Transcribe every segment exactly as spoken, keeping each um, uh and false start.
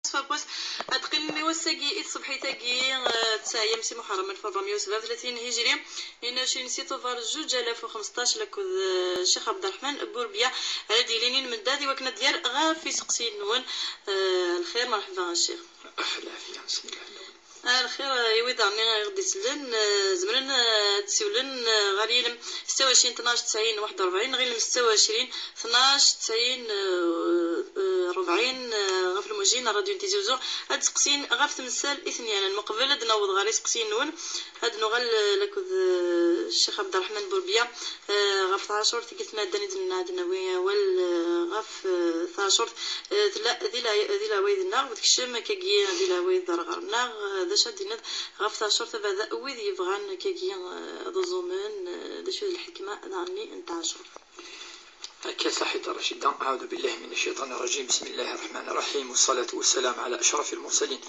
Ad qqim i wass-agi, i tṣebḥit-agi, eh, d tayemt si Muḥerrem alef u ṛebɛemya u sebɛa u tlatin hijri, tnin u ɛecrin si Tubeṛ zuǧ alaf u xemseṭṭac, lakked, eh, Ccix Ɛebderreḥman Burbiya, ara d-yilinin medda di wakken ad d-yerr ɣef iseqsiyen-nwen. Eh, lxir, merḥba a Ccix. Aḥlaf, ya msella. Ah, lxir, eh, i wid daɣen i ɣ-d-isellen, eh, zemren, eh, ad d-siwlen, eh, ɣer yilem setta u ɛecrin tnac tesɛin waḥed u ṛebɛin neɣ yilem setta u ɛecrin tnac tesɛin, eh, eh, ṛebɛin, eh, ɣef lmuji n Rradyu n Tizi Uzzu, ad d-seqsin ɣef temsal i ten-yerran. Meqbel ad d-naweḍ ɣer iseqsiyen-nwen, ad d-nuɣal, eh, lakked, eh, Ccix Ɛebderreḥman Burbiya, eh, ɣef tɛacurt i d-naddan i d-nenna ad d-nawi awal, eh, ɣef, eh, tɛacurt, eh, tella di la-, di leɛwayed-nneɣ, u tekcem akkagi di leɛwayed ɣer ɣer-nneɣ, eh, d acu ad d-tiniḍ ɣef tɛacurt abeɛda wid yebɣan akkagi, eh, ad uẓumen, eh, d acu d lḥekma daɣen-nni n tɛacurt? Akka saḥit a Racida, أعوذ بالله من الشيطان الرجيم، بسم الله الرحمن الرحيم، والصلاة والسلام على أشرف المرسلين.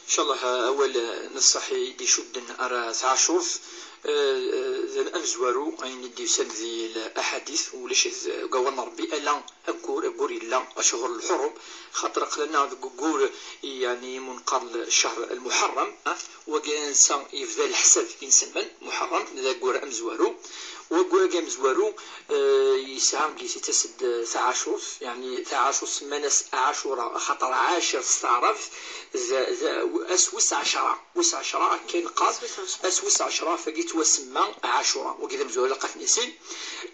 Ncallah, awal n ṣṣeḥ i d-icudden ar tɛacurt, eh, d amezwaru, ayen i d-yusan di laḥadit, ulac deg awal n Ṛebbi, ala aggur, aggur yella, أشهر الحرم، xaṭer aql-aneɣ deg uggur, yeɛni, mu neqqar ccehr lmuḥerrem, ah, wagi netta yebda leḥsab i nsemman muḥerrem, d aggur amezwaru. Waggur-agi amezwaru, eh, yesɛa deg-s, ittas-d taɛacurt, yeɛni taɛacurt semman-as Ɛacura, axaṭer ɛacir s taɛrabt, d, d, ass wis ɛecra, wis ɛecra, akka i neqqar, ass wis ɛecra, ɣef wagi yettwasemma Ɛacura, wagi d amezwaru ilaq ad t-nissin.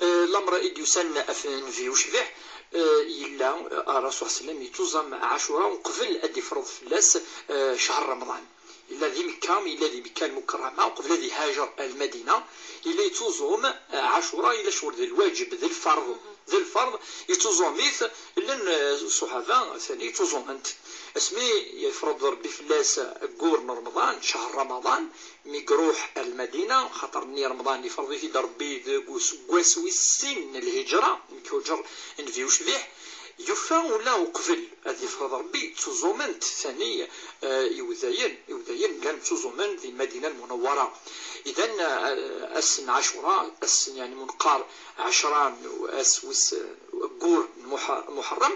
Eh, lamer i d-yusan ɣef Nnbi ucbiḥ, eh, yella, eh, Ṛṛasul ṣalla Llahu ɛalayhi wa sallam yettuẓam Ɛacura uqbel ad d-ifreḍ fell-as, eh, ccehr Remḍan. Yella di Mekka, yella di Mekka Lmukerrama, uqbel ad ihajer ar Lmadina, yella yettuẓum, eh, Ɛacura, yella ccɣel d lwaǧeb, d lferḍ, d lferḍ, yettuẓum-it, llan, eh, ṣṣuḥaba, tani yettuẓumen-t. Asmi yefreḍ Ṛebbi fell-as aggur n Remḍan, ccehr Remḍan, mi iruḥ ar Lmadina, xaṭer-nni Remḍan yefreḍ-it-id Ṛebbi deg useggas wis sin n Lhijra, mi k-yuǧer Nnbi ucbiḥ, yufa ula uqbel ad yefreḍ Ṛebbi, ttuẓumen-t tani, eh, iwdayen, iwdayen llan ttuẓumen di Lmadina Lmunawwara. Idan, eh, ass n Ɛacura, ass n, yeɛni, mu neqqar ɛecra, ass wis, eh, aggur n Muḥ-, Muḥerrem,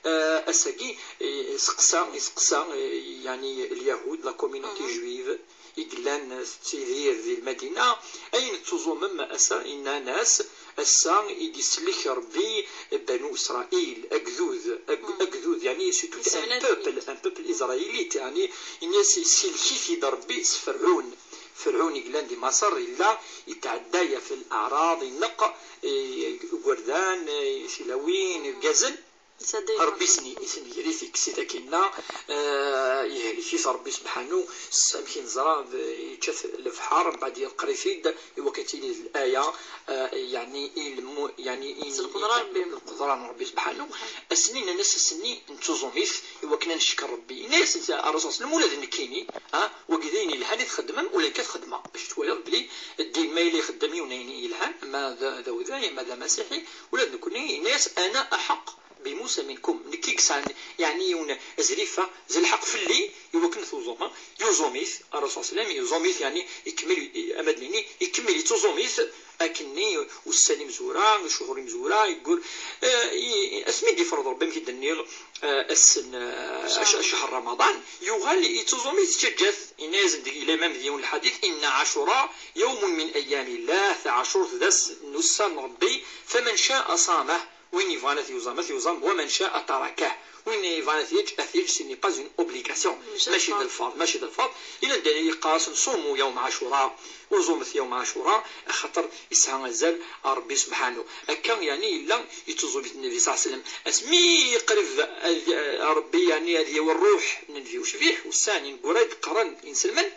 eh, ass-agi, eh, iseqsa, iseqsa, eh, yeɛni, Lyahud, la communauté juive, i yellan tettidir di Lmadina, ayen tettuẓumem ass-a, innan-as, ass-a i d-isellek Ṛebbi Banu Israil, agdud, ag-, agdud, yeɛni, c'est tout un peuple, un peuple israélite, yeɛni, inna-as, isellek-it-id Ṛebbi s Ferɛun. Ferɛun i yellan di Maṣer, yella yetɛedda ɣef leɛraḍ, ineqq, eh, igerdan, eh, tilawin, irgazen. Ṛebbi isen-, isen-, iger-it, ikkes-it akkinna, eh, ihlek-it Ṛebbi subḥanu, s amek i neẓra, d, yečča-t lebḥer, mbeɛd yeqri-t-id, i wakken ad tili d laya, eh, yeɛni i lmu-, yeɛni i, s lqedra n Ṛebbi. Lqedra n Ṛebbi subḥanu. Ass-nni nnan-as, ass-nni nettuẓum-it, i wakken ad neckeṛ Ṛebbi. Yenna-yasen Ṛṛasul ṣalla Llahu ɛalayhi wa sallam, ula d nekkini, ah, wagi d ayen yelhan i txeddmem, ula akka txeddmeɣ. Bac twaliḍ belli ddin ma yella ixeddem yiwen ayen yelhan, ma d, d awday, ma d amasiḥi, ula d nekkni, yenna-yas, أنا أحق بموسى منكم. Nekk i yesɛan, yeɛni, yiwen azrif, d lḥeqq fell-i, i wakken tuẓum, ha? Yuẓum-it, Ṛṛasul ṣalla Llahu ɛalayhi wa sallam, yuẓum-it, yeɛni, ikemmel, ama d nini, ikemmel yettuẓum-it, akkenni ussan imezwura, cchuhur imezwura, yeggur, eh, i, i, asmi d-ifreḍ Ṛebbi, amek i d-nniɣ, eh, ass n, eh, ccehr Remḍan, yuɣal yettuẓum-it, yettaǧǧa-t, yenna-yasen deg, yella imam di yiwen lḥadit, إن عاشوراء يوم من أيام الله, taɛacurt d ass n ussan n Ṛebbi, فمن شاء صامه, win yebɣan ad t-yuẓam, ad t-yuẓam, ومن شاء تركه, win yebɣan ad t-yeǧǧ, ad t-yeǧǧ, ce n'est pas une obligation, mačči d lferḍ, mačči d lferḍ. Yella anda yeqqar-asen, صوموا يوم عاشوراء, uẓumet yawm Ɛacura, axaṭer yesɛa azal ɣer Ṛebbi subḥanu. Akka, yeɛni, yella yettuẓum-it Nnbi ṣalla Llahu ɛalayhi wa sallam. Asmi qrib ad, Ṛebbi, yeɛni, ad yawi ṛṛuḥ n Nnbi ucbiḥ, ussan ineggura i d-qqaren inselmen,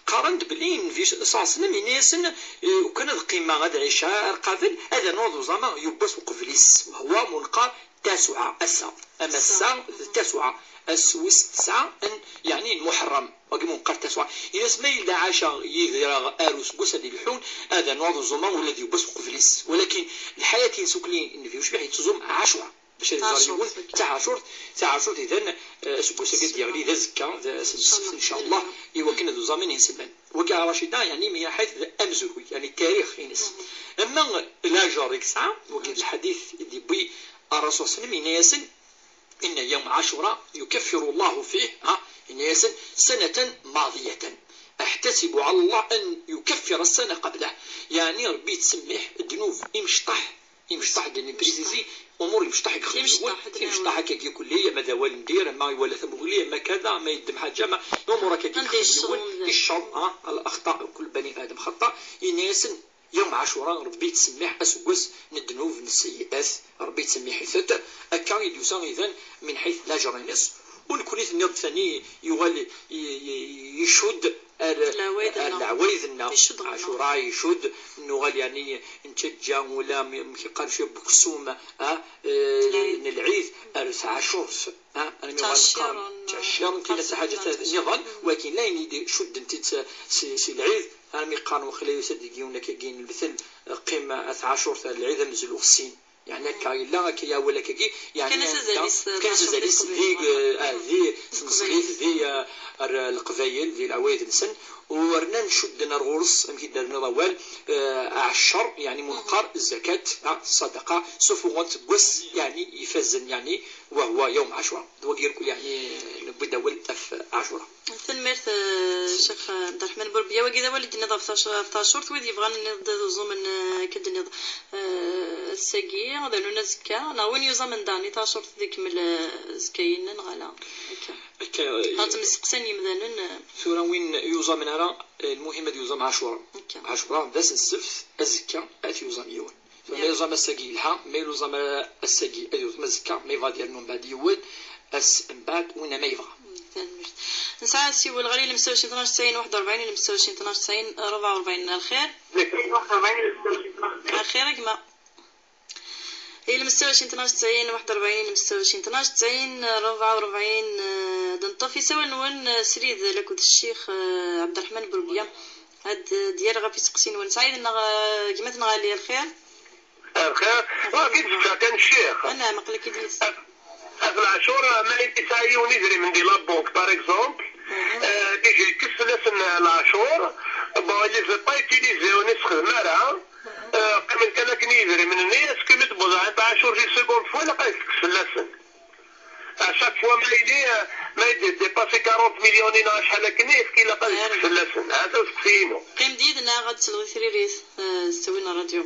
qqaren-d belli Nnbi ṣalla Llahu ɛalayhi wa sallam yenna-yasen, eh, ukan ad qqimeɣ ad ɛiceɣ ar qabel, ad rnuɣ ad uẓameɣ yiwwas uqbel-is, وهو mu neqqar Tasuɛa, ass-a. Ama ass-a d Tasuɛa, ass wis tesɛa n, yeɛni, n Muḥerrem. Wagi mu neqqar Tasuɛa. Yenna-as, ma yella ɛaceɣ yid-i ar useggas ad ileḥḥun, ad rnuɣ ad uẓumeɣ ula d yiwwas uqbel-is. Walakin lḥayat-ines akk-nni Nnbi ucbiḥ yettuẓum Ɛacura. Bac ad iẓer yiwen, d taɛacurt, taɛacurt idan, eh, aseggas-agi ad d-yeɣli d azekka, d ass n ssebt, ncallah, i wakken ad uẓamen inselmen. Wagi a Racida, yeɛni, mi ḥayt d amezruy, yeɛni, tarix-ines. Ama lajer i yesɛa, wagi d lḥadit i d-yewwi Ṛṛasul ṣalla Llahu ɛalayhi wa sallam, yenna-yasen, إن يوم عاشوراء يكفر الله فيه، ها، إن يسن سنة ماضية. أحتسب على الله أن يكفر السنة قبله. يعني ربي يتسمح ذنوب إمشطح، إمشطح دني بريزيزي، أمور إمشطح يخليون، إمشطح دني إمشطح هكا يقول لي ما داوال ندير، ما ولا ثمغلي، ما كذا، ما يدم حاجة، ما أمور هكا عندي يخليون، الشغل ذا. الشر، ها، الأخطاء، كل بني آدم خطأ. إن يسن يوم عاشوراء ربي يتسمح أسقس ندنوب نسيئات، ربي يتسمح يثت. أكا يدوسا إذن من حيث لا جرينس. ونكوني تنيض ثاني يغال ي-، ي-، يشد ال-، العوايد النا. العوايد النا. يشد غنا. عاشوراء يشد، نغال يعني نتجا ولا م-، م-، كيقال شي بكسوم، آه، آه، العيد. نلعيد، أرث عاشورث. ها، أنا مي تعشير غنقارن، ن-، تعشير كاين حاجة نظن، ولكن لا يني شد انت س-، سي، سي العيد، أنا مي قارن وخلي يسد يجيونا كاين المثل، قيمة عاشور تاع العيد مزلوخ السين. يعني هكا إلا هكا يا ولا كاكي، يعني كان هكا، سزاليس، كان سزاليس ذي، آه، ذي تنسخيت ذي، آه، الر-، القبايل ذي العوايد نسن، ورنا نشد نرغرس، أمكي دارنا ضوال، آه، عشر، يعني منقر، الزكاة، آه، الصدقة، سفوغون تقوس، يعني يفزن، يعني وهو يوم عاشوراء. دوا يقول يعني نبدا أول أف عاشوراء. Tanemmirt, eh, Ccix Ɛebderreḥman Burbiya. Wagi d awal i d-tenniḍ ɣef tac-, ɣef tacurt. Wid yebɣan ad d-uẓumen, eh, akka d-tenniḍ, eh, ass-agi, ad rnun azekka. Neɣ win yuẓamen daɣen i tacurt ad ikemmel, eh, azekka-inen neɣ ala? Akka. Akka, eh, ad tmesteqsan yimdanen, eh. Tura win yuẓamen ara, eh, lmuhim ad yuẓam Ɛacura. Akka. Ɛacura d ass n ssebt, azekka ad t-yuẓam yiwen. Ma yuẓam ass-agi yelha, ma yuẓam ass-agi ad yuẓam azekka, ma yebɣa ad yernu mbeɛd yiwen ass mbeɛd, winna ma yebɣa. Tanemmirt. Nesɛa asiwel ɣer ilem setta u ɛecrin tnac tesɛin waḥed u rebɛin, ilem setta u ɛecrin tnac tesɛin rebɛa u rebɛin. Lxir? Lxir a gma. Ilem setta u ɛecrin tnac tesɛin waḥed u rebɛin, ilem setta u ɛecrin tnac tesɛin rebɛa u rebɛin, eh, d-neṭṭef isawal-nwen, eh, srid akked ccix, eh, Ɛebderreḥman Burbiya. Ad d-yerr ɣef iseqsiyen-nwen. Sɛid neɣ, eh, gma-tneɣ Ali, lxir? Lxir. Ur k-id-tefka kan ccix. Anɛam, aql-ak-id yis. At Lɛacur, ma yesɛa yiwen idrimen di la banque, par exemple, eh, déjà yekkes fell-asen lɛacur, bon, il les a pas utilisés, ur yessexdem ara, eh, qqimen kan akken i yidrimen-nni, est-ce que mi tewweḍ Ɛacur di seconde fois, ilaq ad tekkes fell-asen? À chaque fois, ma yili, eh, ma yeddi dépasser quarante millions neɣ acḥal akken, est-ce que ilaq ad tekkes fell-asen? Hata usteqsi-inu. Qqim-d yid-neɣ, ad d-tesleḍ i tririt, eh, s ttawil n ṛṛadyu.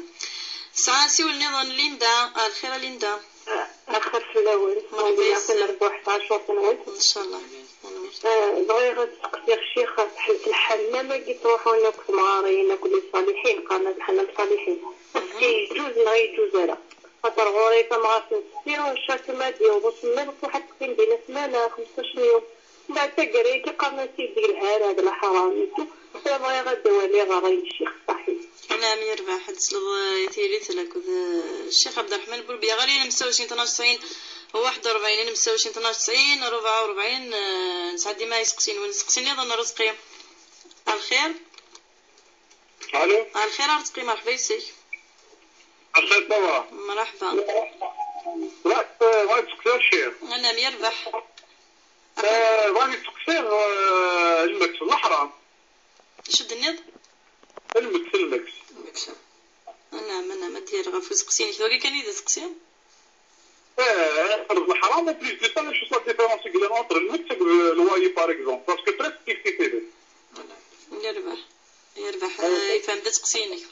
Tesɛa asiwel nniḍen, Linda. Ah, lxir a Linda. Axir fell-awen. Merḥba yis-m. Rebbuḥ tɛacurt-nwen. Ncallah. Eh, bɣiɣ ad seqsiɣ ccix ɣef ḥelt lḥemmam-agi ttruḥun akk temɣarin, akk les ṣaliḥin, qqaren-as lḥemmam ṣaliḥin. Est-ce que yeǧǧuz neɣ yeǧǧuz ara? Xaṭer ɣur-i tamɣart n setti, chaque mois d-yewweḍ usemmiḍ, tṛuḥ ad teqqim dinna ssmana, xemsac n yum. Mbeɛd taggara-agi qqaren-as-id d lhara, d leḥram. Bɣiɣ ad d-awaliɣ ṛṛay n ccix ṣaḥi. Anɛam, yerbeḥ, ad tesleḍ, eh, i tiririt akked, eh, Ccix Ɛebderreḥman Burbiya. Ɣer ilem setta u ɛecrin tnac tesɛin waḥed u rebɛin, ilem setta u ɛecrin tnac tesɛin rebɛa u rebɛin, eh, nesɛa dima iseqsiyen. Win iseqsi nniḍen, Ṛezqi. Lxir? Allo? Lxir a Ṛezqi, merḥba yes-k. Lxir, ça va? Merḥba. Bɣiɣ, eh, bɣiɣ ad seqsiɣ ccix. Anɛam, yerbeḥ. Eh, bɣiɣ ad seqsiɣ, eh, lmeks d leḥram. Acu d-tenniḍ? Lmeks, lmeks. Lmeks. Anɛam, anɛam, ad d-yerr ɣef useqsi-inek. D wagi kan i d aseqsi? Eh, d leḥram, en plus de ça, acu la différence i yellan entre lmeks akked lwayi, par exemple? Parce que presque fifty fifty. Voilà. Yerbeḥ. Yerbeḥ. Eh, yefhem-d aseqsi-inek.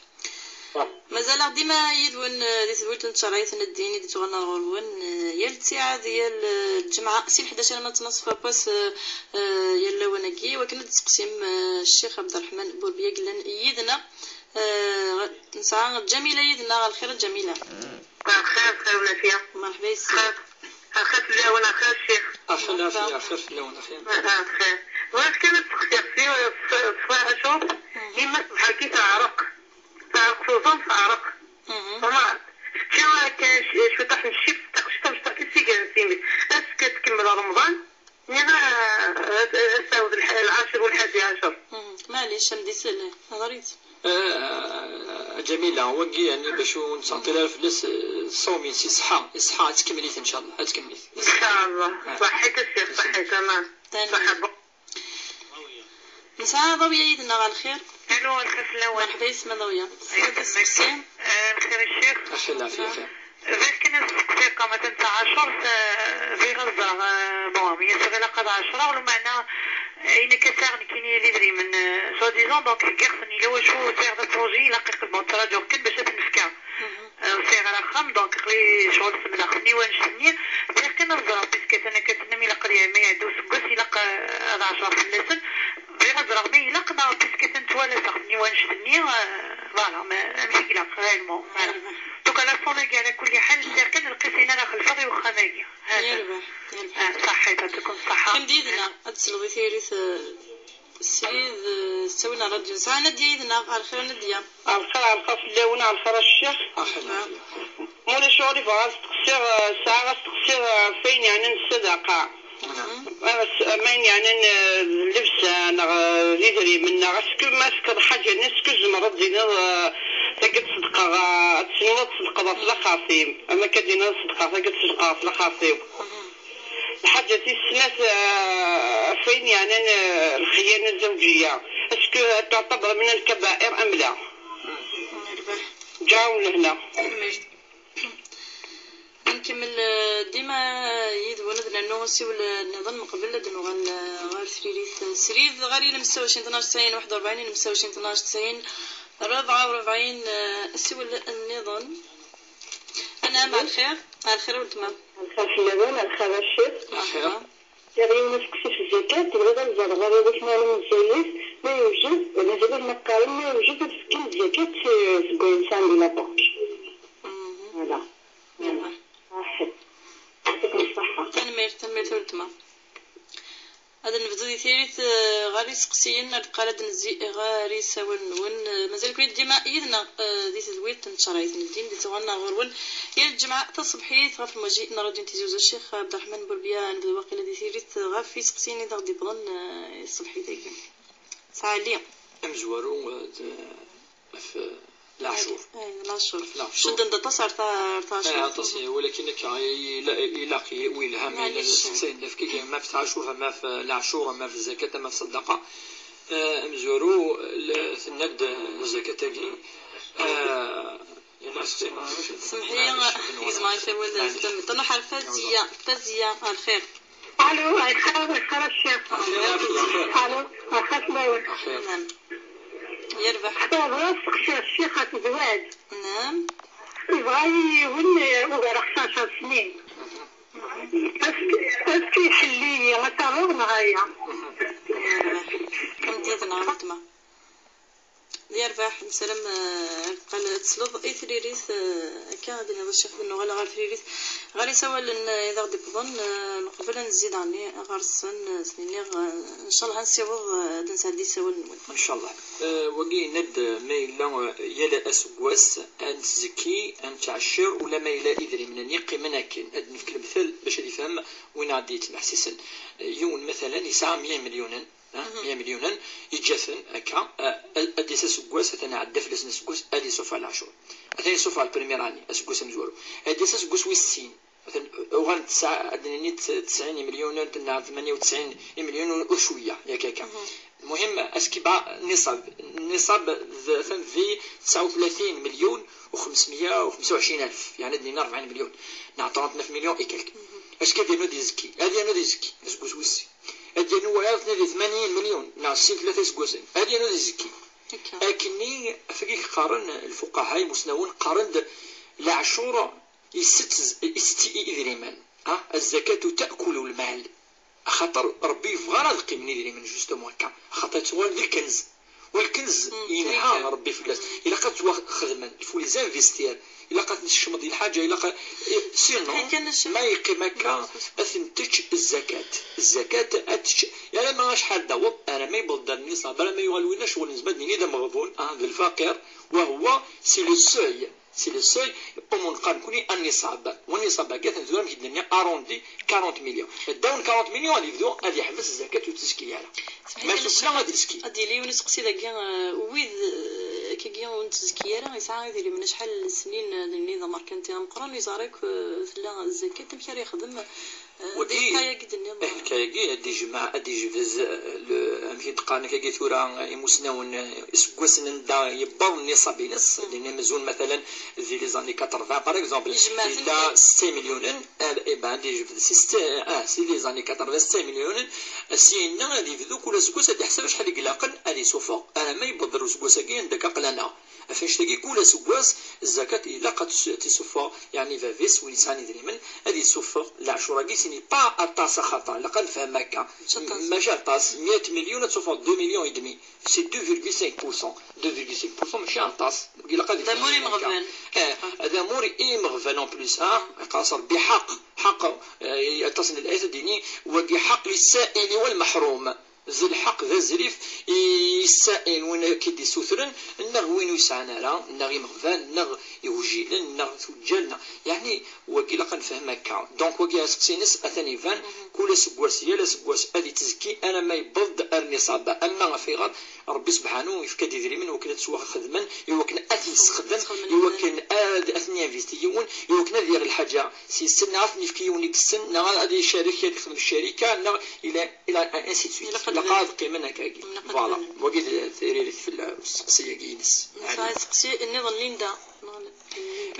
Ah. Mazal-aɣ dima yid-wen, eh, di tedwilt n tcerɛit n ddin i d-tuɣal ɣur-wen, eh, yal ttiɛad, yal, eh, lǧemɛa, si lḥdac arma d tnaṣfa n wass, eh, eh, yal lawan-agi, iwakken ad d-tseqsim, eh, Ccix Ɛebderreḥman Burbiya i yellan yid-neɣ. Eh, nesɛa Ǧamila yid-neɣ. Lxir a Ǧamila. Lxir, lxir, lɛafya. Merḥba yes-k. Lxir. Axir fell-awen, axir ccix. Axir lɛafya, axir fell-awen, axir. Ah, ah, xir. Bɣiɣ kan ad seqsiɣ si, si, si Ɛacur, mhm, yemma ṣṣbeḥ-agi teɛreq. Teɛreq tuẓam, teɛreq. Mhm. Vraiment, tečča akka c-, cwiṭaḥ n ccif, taqcict tamecṭuḥt i s-igan s yimi. Est-ce que tkemmel Remḍan? Nniɣ, ah, ad, ad tɛawed lḥ-, lɛacir u lḥadi ɛacur. Mhm. Maɛlic, am di sel, hḍer-itt. Eh, Ǧamila, wagi yani bac ur nettɛeṭṭil ara fell-as, eh, ṣṣawm-is iṣeḥḥa, iṣeḥḥa, ad tkemmel-it ncallah, ad tkemmel-it. Ncallah. Ah. Ṣaḥḥit a ccix, ṣaḥḥit, aman. Tanemmirt. Ṣaḥḥa. Nesɛa Ḍawya yid-neɣ, lxir. Alo, lxir fell-awen. Merḥba yes-m a Ḍawya. Tesɛiḍ aseqsi? Eh, lxir a ccix. Axir lɛafya, axir. Bɣiɣ kan ad steqsiɣ, comme atan d taɛacurt, eh, bɣiɣ ad ẓreɣ, eh, bon, bien sûr, ilaq ad ɛecreɣ, lameɛna, eh, ayen akka sɛiɣ nekkini d idrimen, eh, soi-disant, donc heggiɣ-ten, yella wacu sɛiɣ d apṛuji, ilaq iqdem, ttṛaǧuɣ kan bac ad ten-fkeɣ. Eh, ur sɛiɣ ara axxam, donc aql-i ccɣel semleɣ-ten i wannect-nni. Bɣiɣ kan ad ẓreɣ, puisque atan akka tennam ilaq ad ma iɛedda useggas, ilaq, eh, ad ɛecreɣ fell-asen. Bɣiɣ ad ẓreɣ ma ilaq neɣ, puisque atan ttwalaseɣ-ten i wannect-nni, eh, voilà, ma, amek i ilaq réellement, voilà. Donc, à la fin, ala kulli ḥal, sɛiɣ kan lqis-in ara xelfeɣ i uxxam-agi. Hada. Yerbeḥ, yerbeḥ. Ah, ṣaḥḥit, yɛṭikum ṣṣeḥḥa. Qqim-d yid-neɣ, ad tesleḍ i tayri-s, eh, srid, eh, s ttawil n ṛṛadyu. Nesɛa Nadya yid-neɣ, ɛelxir a Nadya. Ɛelxir, ɛelxir fell-awen, ɛelxir a ccix. Axir. Ma ulac ur bɣiɣ ad steqsiɣ, eh, sɛiɣ ad steqsiɣ, eh, ɣef wayen yeɛnan ssadaqa. Ass-, am wayen yeɛnan, eh, d llebsa neɣ, eh, d idrimen neɣ, est-ce que ma tefkeḍ lḥaǧa-nni, est-ce que tzemreḍ ad d-tiniḍ, eh, tagi ad ṣeddqeɣ, eh, ad tesniḍ ad tṣeddqeḍ ɣef laxert-im, am akka ad d-tiniḍ ad ṣeddqeɣ tagi ad ṣeddqeɣ ɣef laxert-iw. Lḥaǧa tis snat, eh, ɣef wayen yeɛnan, eh, lxiyana zzawǧiya, est-ce que ad tuɛtaber min lkabair am la? Ǧaw lehna. Ad nkemmel, eh, dima, eh, yid-wen, ad nernu asiwel, eh, nniḍen meqbel ad nuɣal, eh, ɣer tririt, eh, srid, ɣer ilem setta u ɛecrin tnac tesɛin waḥed u rebɛin, ilem setta u ɛecrin tnac tesɛin rebɛa u rebɛin, eh, asiwel nniḍen. Anɛam, ɛelxir, ɛelxir a weltma. Ɛelxir fell-awen, ɛelxir a ccix. Merḥba. Sɛiɣ yiwen usteqsi f zzakat, bɣiɣ ad ẓreɣ arraw-ik ma llan meẓẓiyit, ma yewjed, mazal ur neqqaren, ma yewjed ad fken zzakat, eh, seg wayen sɛan di la banque. Voilà. Merḥba. Ṣaḥḥit. Yɛṭikum ṣṣeḥḥa. Tanemmirt, tanemmirt a weltma. Ad nebdu di tirit, eh, ɣer yiseqsiyen, ar deqqal ad d-nezzi ɣer yisawalen-nwen. Eh, mazal-iken dima yid-neɣ, eh, di tedwilt n tcerɛit n ddin, di tɣanna ɣur-wen. Yal lǧemɛa taṣebḥit ɣef lmaji n ṛṛadyu n Tizi Uzzu, Ccix Ɛebderreḥman Burbiya, ad nebdu waqila di tirit ɣef yiseqsiyen i d aɣ-d-iwwḍen, eh, ṣṣbeḥ-agi. Sɛali. Amezwaru, eh, d ɣef, eh, leɛcur. Eh, leɛcur. Ɣef leɛcur. Cudden-d aṭas ar ta-, ar taɛcurt. Eh, aṭas, eh, walakin akka, eh, ila-, ilaq i-, welha ma yella d aseqsi n lefkik, ma f taɛcurt, ma f leɛcur, ma f zakat, ma f ṣeddaqa. Eh, amezwaru, l-, tenna-d, eh, zakat-agi, eh, yella aseqsi, ma, ma, Semḥ-iyi, ma, gezmeɣ-ak awal, eh, tameṭṭut. Nruḥ ar Faziya, Faziya, ar lxir. Allo, ɛelxir, ɛelxir a ccix. Allo, ɛelxir fell-awen. Naam. Yerbeḥ. Bɣiɣ ad steqsiɣ ccix ɣef zzwaǧ. Naam. Yebɣa-yi yiwen, eh, ugar xemsaɛecr snin. Est-ce que, est-ce que iḥell-iyi ad t-aɣeɣ neɣ ala? Yerbeḥ. Tameddit-nneɣ a weltma. Yerbeḥ, nessaram, eh, ad teqqal ad tesleḍ i tririt, eh, akka ad iniḍ ccix, ad nuɣal ɣer tririt, ɣer isawalen, eh, i d aɣ-d-iwwḍen, eh, neqbel ad nezzi daɣen ɣer-sen, eh, s-niniɣ, eh, ncallah ad nessiweḍ, eh, ad nsɛeddi isawalen-nwen. Ncallah. Eh, wagi yenna-d, eh, ma yella, eh, yal aseggas ad netzekki, ad nettɛeccir, ula ma yella idrimen-nni qqimen akken. Ad d-nefk lemtel bac ad ifhem win aɣ-d-yettneḥsisen. Eh, yiwen, matalan, yesɛa meyya imelyunen, ah, meyya imelyunen, yeǧǧa-ten akka, ah, ad, ad d-yas aseggas, atan iɛedda fell-asen aseggas, ad yessufeɣ leɛcur. Atan yessufeɣ le première année, aseggas amezwaru. Ad d-yas aseggas wis sin, atan uɣalen tesɛa, ad d-nini tes-, tesɛin imelyunen, neɣ tmanya u tesɛin imelyunen u cwiya, yak akka. Lmuhim, askiba niṣab, niṣab d, atan di tesɛa u tlatin melyun u xemsmeyya u xemsa u ɛecrin alef, yeɛni ad d-nini rebɛin melyun, neɣ trente-neuf millions et quelques. Aski ad yernu ad izekki, ad yernu ad izekki, aseggas wis sin. Ad d-yernu wayeḍ di tmanyin melyun, neɣ sin tlata iseggasen. Ad d-yernu ad izekki. Akka. Akkenni, ɣef wagi qqaren lfuqaha imusnawen, qqaren-d leɛcur isett, isett i idrimen. Ha? الزكاة تأكل المال. Axaṭer Ṛebbi yebɣa ara ad qqimen idrimen, justement akka. Axaṭer ttuɣal d lkenz. Walkenz yenha Ṛebbi fell-as. Ilaq ad ttwaxedmen, il faut les investir. Ilaq ad ten-tsekcmeḍ di lḥaǧa, ilaq a-, i-, sinon, ma yeqqim akka, ad ten-tečč zzakat. Zzakat ad tečč, alamma acḥal d-taweḍ, alamma yewweḍ-d ar nniṣab, alamma yuɣal winna ccɣel nezmer ad nini d ameɣbun, ah, d lfaqir, wa huwa, c'est le seuil, c'est le seuil, umi neqqar nekkni anniṣab. Wanniṣab-agi, atan tura, amek i d-nenni, arrondi, quarante millions. Ddaw n quarante millions ad yebdu ad yeḥbes zzakat ur tezki ara. Ma sufella ad izki. Ad d-yili yiwen useqsi dagi, eh, wid, eh, akkagi ur nettezki ara, yesɛa idrimen acḥal n snin, eh, d nni d amerkanti ameqqran, yeẓra akk, eh, tella zzakat, amek ara yexdem, eh, Wagi, lkayagi d-tenniḍ. Eh, lkayagi ad d-ijmeɛ, ad d-ijbed, eh, le-, amek i d-qqaren akkagi tura imusnawen, eh, iseggasen anda yewweḍ nniṣab-ines, ad d-nini amzun, matalan, di les années quatre-vingts, par exemple, yella setta imelyunen, eh, eh ben, ad d-ijbed si setta, ah, si les années quatre-vingts, setta imelyunen, eh, syenna ad yebdu kul aseggas ad d-iḥseb acḥal i ilaqen ad isuffeɣ, alamma yewweḍ ar useggas-agi anda akka aql-aneɣ. Ɣef annect-agi, kul aseggas, zzakat ilaq ad tis-, ad tisuffeɣ, yeɛni bab-is, win yesɛan idrimen, ad isuffeɣ leɛcur-agi, ce n'est pas aṭas axaṭer, ilaq ad nefhem akka. Mačči aṭas. Mačči aṭas, meyya milyun ad tsuffeɣ deux millions et demi. C'est deux virgule cinq pour cent. Deux virgule cinq pour cent mačči aṭas. Ilaq ad d amur imeɣban. Eh, d amur imeɣban en plus, ha? Iqqar-as Rebbi ḥaq, ḥaq, eh, aṭas n layat ad d-yini, wagi ḥaq lissa'ili wal meḥrum. D lḥeqq, d azrif i ssa'il, win akka i d-issutren, neɣ win ur yesɛan ara, neɣ imeɣban, neɣ igujilen, neɣ tuǧǧal, neɣ, yeɛni, wagi ilaq ad nefhem akka. Donc, wagi aseqsi-ines atan iban, kul aseggas, yal aseggas ad ittezki, alamma yewweḍ-d ar niṣab. Ama ɣef ayɣer? Rebbi sebḥanu yefka-d idrimen i wakken ad ttwaxedmen, i wakken ad t-nessexdem, i wakken ad, ad ten-yinvesti yiwen, i wakken ad yaɣ lḥaǧa s yessen, neɣ ad ten-yefk i yiwen i yessen, neɣ ad icarek, ad yexdem ccarika, neɣ ila, ila, ainsi de suite. Ilaq ad, ilaq ad qqimen akkagi. Ilaq ad voilà, qqimen. Wagi d tiririt fell-, usteqsi-agi-ines. Nesɛa aseqsi nniḍen, Linda.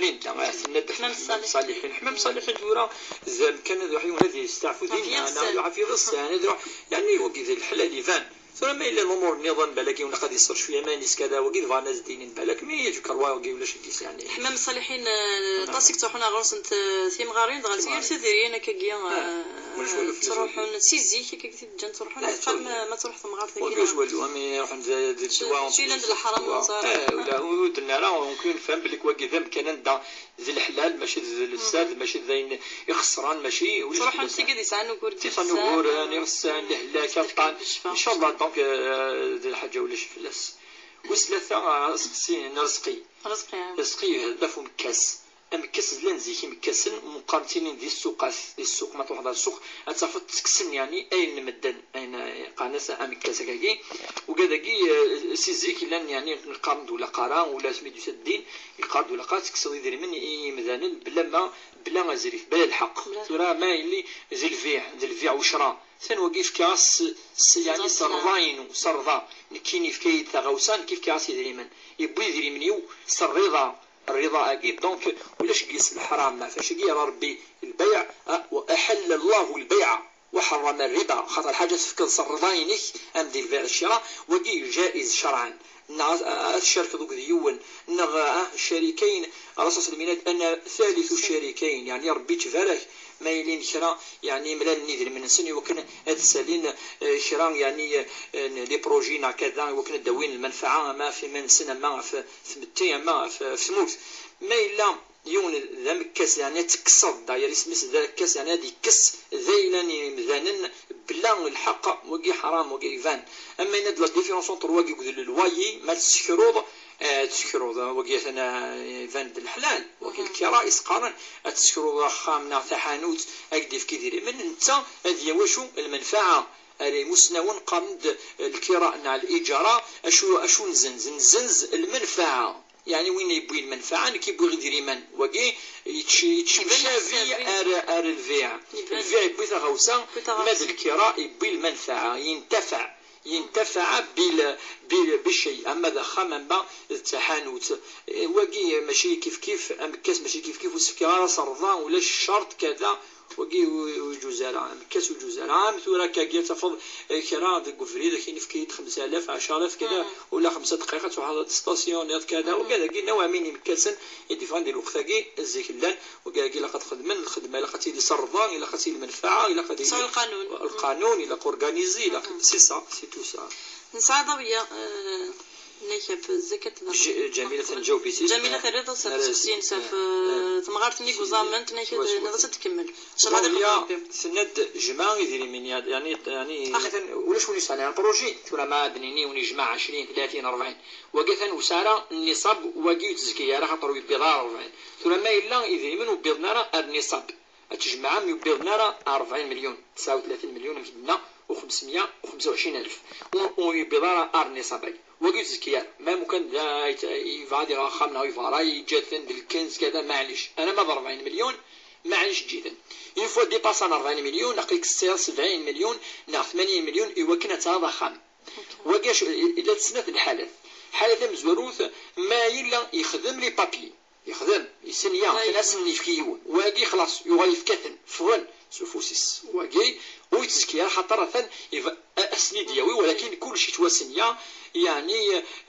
Linda, ah, tenna-d Ḥmam Ṣaliḥin. Ḥmam Ṣaliḥin tura, d amkan ad iruḥ yiwen ad yesteɛfu dinna, neɣ ad iruḥ ɣef yiḍes, yeɛni ad iruḥ, yeɛni wagi d leḥlal iban. Tura ma yella lumuṛ nniḍen, balak yiwen ilaq ad iṣer cwiya iman-is kada, wagi d bɣan ad s-d-inin, balak mi yeǧǧ kerwa wagi ulac deg-s, yeɛni. Ḥmam Ṣaliḥin, eh, aṭas i yettruḥun ar ɣur-sent, eh, timɣarin, dɣa zgan tedriyin akkagi, eh, ulac walu fell-as, ttruḥun wagi si zik, akkagi t-id-ǧǧan ttruḥun, ah, ḥaqqan ma, ma truḥ temɣart-agi. Ulac walu, am iruḥen d, d ddwa, mačči yellan d leḥram, ur neẓri ara. Eh, ula, ur d-nara, ur nefhem belli wagi d amkan anda d leḥlal, mačči d lfsad, mačči d ayen ixesren, mačči ulac. Ttruḥun tigad yesɛan ugur deg lfsad, ugur, eh, ixessan, lehlak, aṭṭan. Ncallah, donc, eh, d lḥaǧa ulac fell-as. Wis tlata, eh, aseqsi n Rezqi. Rezqi, ah. Rezqi, d afumekkas. Amekkes, llan zik imekkasen, meqqar ttinin di ssuqat, di ssuq, ma truḥeḍ ar ssuq, ad tafeḍ ttekksen, yeɛni, ayen n medden, ayen, eh, qqaren-as amekkes akkagi. Ugad-agi, eh, si zik llan, yeɛni, qqaren-d ulaqara, ula asmi d-yusa ddin, yeqqar-d ulaqara, tekkseḍ idrimen i yimdanen, bla ma, bla azrif, bla lḥeqq. Bla. Tura ma yelli d lbiɛ, d lbiɛ ucra, tan wagi fkiɣ-as s, s, yeɛni s rrḍa-inu, s rrḍa. Nekkini yefka-yi-d taɣawsa, nekk fkiɣ-as idrimen. Yewwi idrimen-iw s rriḍa. Rriḍa-agi, donc, ulac deg-s leḥram, ma fac-agi yerra Rebbi lbayɛ, ah, wa aḥalla Llahu lbayɛa, wa ḥerrama rriba, xaṭer lḥaǧa tefkeḍ s rriḍa-inek, am di lbayɛ d ccira, wagi jaiz cerɛan. Neɣ ad, ad tcerkeḍ akked yiwen, neɣ, ah, ccarikayn, Ṛṛasul s-, s-, yenna-d, "Ana thalithu ccarikayn", yeɛni Rebbi yettbarak, ma yellan kra, yeɛni mlalen idrimen-nsen i wakken ad ssalin, eh, kra, yeɛni, eh, n les projets neɣ kada, i wakken ad d-awin lmenfaɛa, ama ɣef iman-nsen, ama ɣef tmetti, ama ɣef, ɣef tmurt. Ma yella yiwen d amekkas, yeɛni ad tekkseḍ, d'ailleurs isem-is d arekkas, yeɛni ad ikkes d ayla n yimdanen bla lḥeqq, wagi ḥaram, wagi iban. Ama yenna d la différence entre wagi d le loyer, ma tessekruḍ, eh, tessekruḍ, wagi atan, eh, iban d leḥlal, wagi lkira i s-qqaren, ad tessekruḍ axxam neɣ taḥanut, ad k-d-yefk idrimen, netta ad yawi acu? Lmenfaɛa. Ar imusnawen qqaren-d lkira neɣ liǧara, acu, acu nzenz? Nzenz lmenfaɛa. Yeɛni win yewwi lmenfaɛa, nekk i wwiɣ idrimen. Wagi yetc-, yettemcabi ar, ar lbiɛ. Lbiɛ yewwi taɣawsa, ma d lkira yewwi lmenfaɛa, yentefaɛ. Yentefaɛ bil, bil, bicey, ama d axxam, ama d taḥanut. Eh, wagi mačči kifkif, amekkas mačči kifkif, ur s-fkiɣ ara s rrḍa, ulac ccerṭ, kada. Wagi ur, ur iǧuz ara, amekkas ur iǧuz ara. Am tura akkagi ad tafeḍ, eh, kra deg ubrid, akin efk-iyi-d xemsa alaf, ɛecra alaf, kada, ula xemsa dqayeq ad truḥeḍ ad testasyuniḍ, kada. Wagi dagi, nawa min imekkasen i d-yeffɣen di lweqt-agi, zik llan, wagi dagi ilaq ad xedmen, lxedma ilaq ad tili s rrḍa, ilaq ad tili lmenfaɛa, ilaq ad yili lqanun, ilaq organizi, ilaq, c'est ça, c'est tout ça. Nesɛa Ḍawiya, eh, Nna-k ɣef zzakat d J-, Ǧamila tenǧaweb-it-id. Ǧamila terriḍ-as ɣef tseqsi-ines ɣef, eh, temɣart-nni deg uẓamen, tenna-k ad, ad tkemmel. Ncallah ad ixdem Rebbi. Tenna-d jmeɛ idrimen, yeɛni, yeɛni, atan ulac win yesɛan un projet, tura ma ad d-nini win yejmeɛ ɛecrin, tlatin, rebɛin. Wagi atan ur yesɛi ara nniṣab, wagi ur yettezki ara, xaṭer ur yewwiḍ ara rebɛin. Tura ma yella idrimen ur wwiḍen ara ar nniṣab. Ad tjemɛem ur yewwiḍen ara rebɛin melyun, tesɛa u tlatin melyun, amek d-nenna, u xemsemya u xemsa u ɛecrin alef. Ur, ur yewwiḍ ara ar nniṣab-agi. Wagi ur tezki ara. Ma mukan da yet-, yebɣa ad iɣer axxam neɣ yebɣa ara yeǧǧa-ten d lkenz kada, maɛlic. Alamma d rebɛin melyun, Maɛlic, ǧǧet-ten. Une fois dépassant rebɛin milyun, aql-ik tesɛiḍ sebɛin milyun neɣ tmanyin milyun i wakken ad taɣeḍ axxam. Wagi acu, i-, i-, la tesnat lḥalat. Lḥala tamezwarut, ma yella yexdem les papiers, yexdem, yesnya, atan ad sen-yefk i yiwen. Wagi xlaṣ, yuɣal yefka-ten, ffɣen s ufus-is. Wagi ur yettezki ara, xaṭer atan yebɣa a-, a sen-id-yawi, walakin kullec yettwasenya, yeɛni,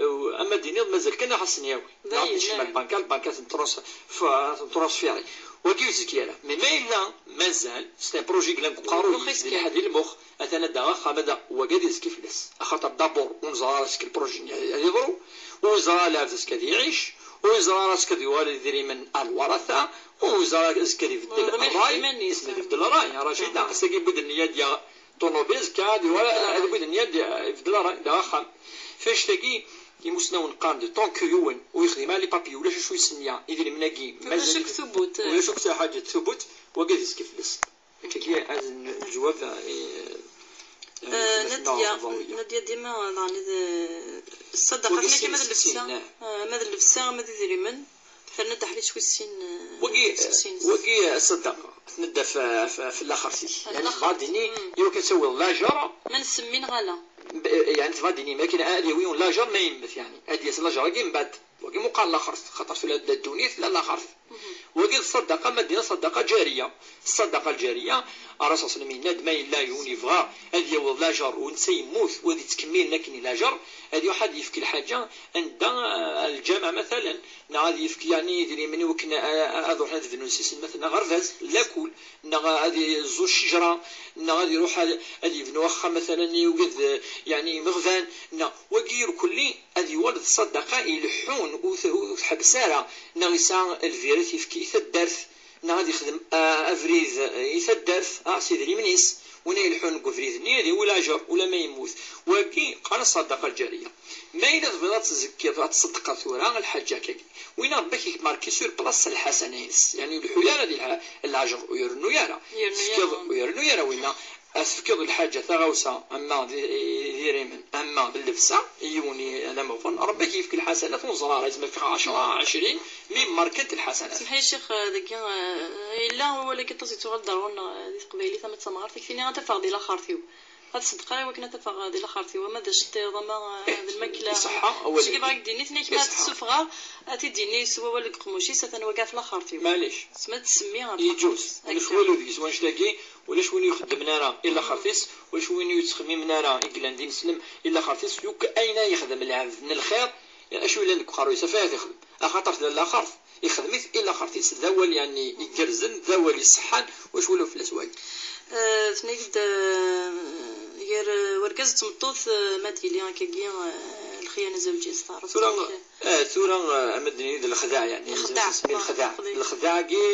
eh, ama d-tiniḍ mazal kan ad sen-yawi. Neɣ ad tekcem ar lbanka, lbanka ad ten-trans-, f-, ad ten-transférer. Wagi ur yezki ara. Mais ma yella mazal, c'est un projet yellan deg uqerruy-is, di lḥa-, di lmux, atan ad d-aɣeɣ axxam, ad wagi ad yezki fell-as. Axaṭer d'abord, ur neẓra ara est-ce que le projet-nni ad, ad yeḍru, ur yeẓra ara est-ce que ad iɛic, ur yeẓra ara est-ce que ad yuɣal d idrimen ar lwarata, ur yeẓra ara est-ce que ad ibeddel ṛṛay, est-ce que ad ibeddel ṛṛay, Racida, ass-agi yewwi-d nniya ad yaɣ ṭunubil, azekka ad iwala, ad iwwi-d nniya ad ibeddel ṛṛay, d axxam. F annect-agi, imusnawen qqaren-d, tant que yiwen ur yexdim ara les papiers, ulac acu yesnya, idrimen-agi, ulac mazal akk tubut. Ulac akk taḥaǧa tubut, wagi ad yezki fell-as. Akkagi ad n-, leǧwab, eh, eh, eh, Nadia, Nadia dima daɣen d ṣṣadaqa, akken ma d llebsa, eh, ma d llebsa, ma d idrimen, terna-d aḥric wis sin, eh, wagi, wis sin. Wagi, eh, ṣṣadaqa, tnedda f-, f-, f laxert-ik. Laxert. Yeɛni tebɣa ad d-tini, mm, iwakken ad tawiḍ lajer. Ma nsemmi neɣ ala. B-, eh, yeɛni tebɣa ad d-tini, ma akken ad yawi lajer ma yemmet, yeɛni ad d-yas lajer-agi mbeɛd. Wagi muqal laxert, xaṭer tura d ddunit la laxert. Wagi d ṣṣadaqa, ma d-nini ṣṣadaqa ǧariya. Ṣṣadaqa lǧariya, Ṛṛasul ṣalla Llahu ɛalayhi wa sallam yenna-d, ma yella yiwen yebɣa ad yaweḍ lajer u netta yemmut, u ad yettkemmilen akken i lajer, ad iruḥ ad yefk lḥaǧa anda, eh, lǧameɛ, matalan, neɣ ad yefk, yeɛni, idrimen i wakken, eh, eh, ad ruḥen ad bnun s isem, matalan, aɣerbaz, lakul, neɣ ad yeẓẓu ccejra, neɣ ad iruḥ ad, ad yebnu axxam, matalan, i ugad, eh, yeɛni, imeɣban, neɣ wagi irkelli ad yuɣal d ṣṣadaqa ileḥḥun, ur t-, ur tḥebbes ara, neɣ yesɛa lbir ad t-yefk i taddart, neɣ ad yexdem, ah, abrid i taddart, ah, s idrimen-is, win ileḥḥun deg ubrid-nni ad yawi lajer, ulamma yemmut. Wagi qqaren ṣṣadaqa lǧariya. Ma yella tebɣiḍ ad tzekkiḍ, ad tṣeddqeḍ tura lḥaǧa akkagi, winna Ṛebbi ad k-marki sur place lḥasana-ines, yeɛni ur ileḥḥu ara di lha-, lajer, ur irennu ara. Ur irennu ara. Tefkiḍ, ur irennu ara winna. Ad tefkeḍ lḥaǧa, taɣawsa, ama d, d idrimen, ama d llebsa, i yiwen i, d ameɣbun, Ṛebbi ad k-yefk lḥasanat, ur neẓra ara, yezmer ad fkeɣ ɛecra, ɛecrin, mi markant lḥasanat. Semḥ-iyi, Ccix, dagi, eh, yella wawal-agi aṭas yettuɣal-d ar ɣur-neɣ, eh, di teqbaylit, ama d tamɣart, ad k-tini ad t-afeɣ di laxert-iw. Ad ṣeddqeɣ i wakken ad t-afeɣ di laxert-iw, ama d aceṭṭiḍ, ama, eh, d lmakla. Iṣeḥḥa, awal-agi. Seg ibaɣ ak-d-ini, tini kemm ad t-ssufɣeɣ, ad t-id-yini s wawal deg uqemmuc-is, atan wagi ɣef laxert-iw. Maɛlic. Tsemma ad tsemmi ɣef laxert-is. Yeǧǧuz. Ulac walu deg-s wannect-agi. Ulac win ixeddmen ara i laxert-is, ulac win ur yettxemmimen ara i yellan d ineslem i laxert-is, yakk ayen ay yexdem lɛebd n lxir, acu yellan deg uqerruy-is, af ad t-ixdem. Axaṭer tella laxert, ixdem-it i laxert-is. D awal, yeɛni, igerrzen, d awal iṣeḥḥan, ulac walu fell-as wagi. Eh, tenna-ak-d, eh, gar, eh, wergaz d tmeṭṭut, eh, ma d-yili akkagi, eh, lxiyana zawǧiya s taɛrabt. Tura, eh, tura, eh, ama d-nini d lexdeɛ, yeɛni, lexdeɛ, nsemmi lexdeɛ. Lexdeɛ-agi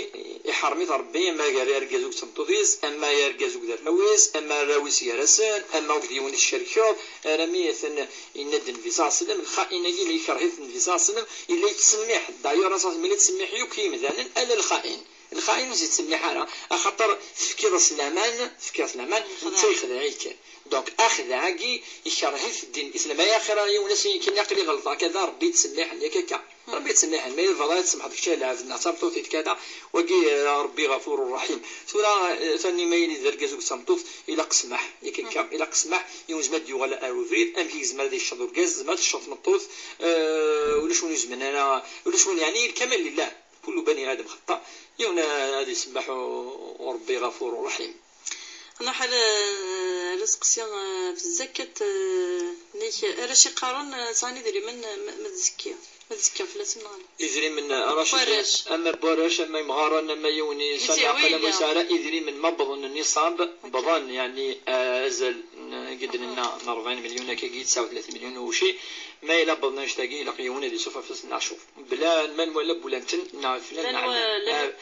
iḥerrem-it Ṛebbi, ama gar argaz akked tmeṭṭut-is, ama argaz akked arraw-is, ama arraw-is gar-asen, ama akked yiwen i tcerkeḍ, armi atan yenna-d Nnbi ṣalla Llahu ɛalayhi wa sallam, lxain-agi la ikreh-it Nnbi ṣalla Llahu ɛalayhi wa sallam, yella yettsemmiḥ. D'ailleurs, Ṛṛasul ṣalla Llahu ɛalayhi wa sallam yella yettsemmiḥ yakk i yimdanen, ala lxain. Lxain ur s-yettsemmiḥ ara, axaṭer tefkiḍ-as laman, tefkiḍ-as laman, netta yexdeɛ-ik kan. Donc, axdeɛ-agi ikreh-it ddin n Islam. Ay axir ara yiwen ass-nni kan aql-i ɣelḍeɣ, kada, Ṛebbi yettsemmiḥen, yak akka. Ṛebbi yettsemmiḥen, ma yella tebɣiḍ ad tsemḥeḍ kečč a lɛebd neɣ d tameṭṭut-ik kada, wagi, eh, Ṛebbi ɣafur ṛaḥim. Tura, eh, atan ma yili d argaz akked tameṭṭut, ilaq ssmaḥ, yak akka, ilaq ssmaḥ, yiwen yezmer ad d-yuɣal ar ubrid, amek i yezmer ad yecceḍ urgaz, tezmer ad tecceḍ tmeṭṭut, eh, ulac win yezmen ara, ulac win, yeɛni, lkamal lillah. Kullu bani Adam xaṭṭa, yiwen ad isemmeḥ u-, u Ṛebbi ɣafur ṛaḥim. Nruḥ ar, ar useqsi, eh, f zzakat, eh, nek, arrac iqqaren, eh, sɛan idrimen, eh, ma, ma d zkki, ma d zkki fell-asen neɣ ala? Idrimen, arrac, warrac. Ama n warrac, ama imɣaren, ama yiwen yesɛan leɛqel, ama ur yesɛi ara, idrimen ma wwḍen nniṣab, wwḍen, yeɛni, eh, azal n, i d-nenna, n rebɛin milyun akkagi, tesɛa u tlatin milyun uci, ma yella wwḍen annect-agi, ilaq yiwen ad isuffeɣ fell-asen leɛcur. Bla ma nwala n wula-nten neɣ flan neɣ ɛlan.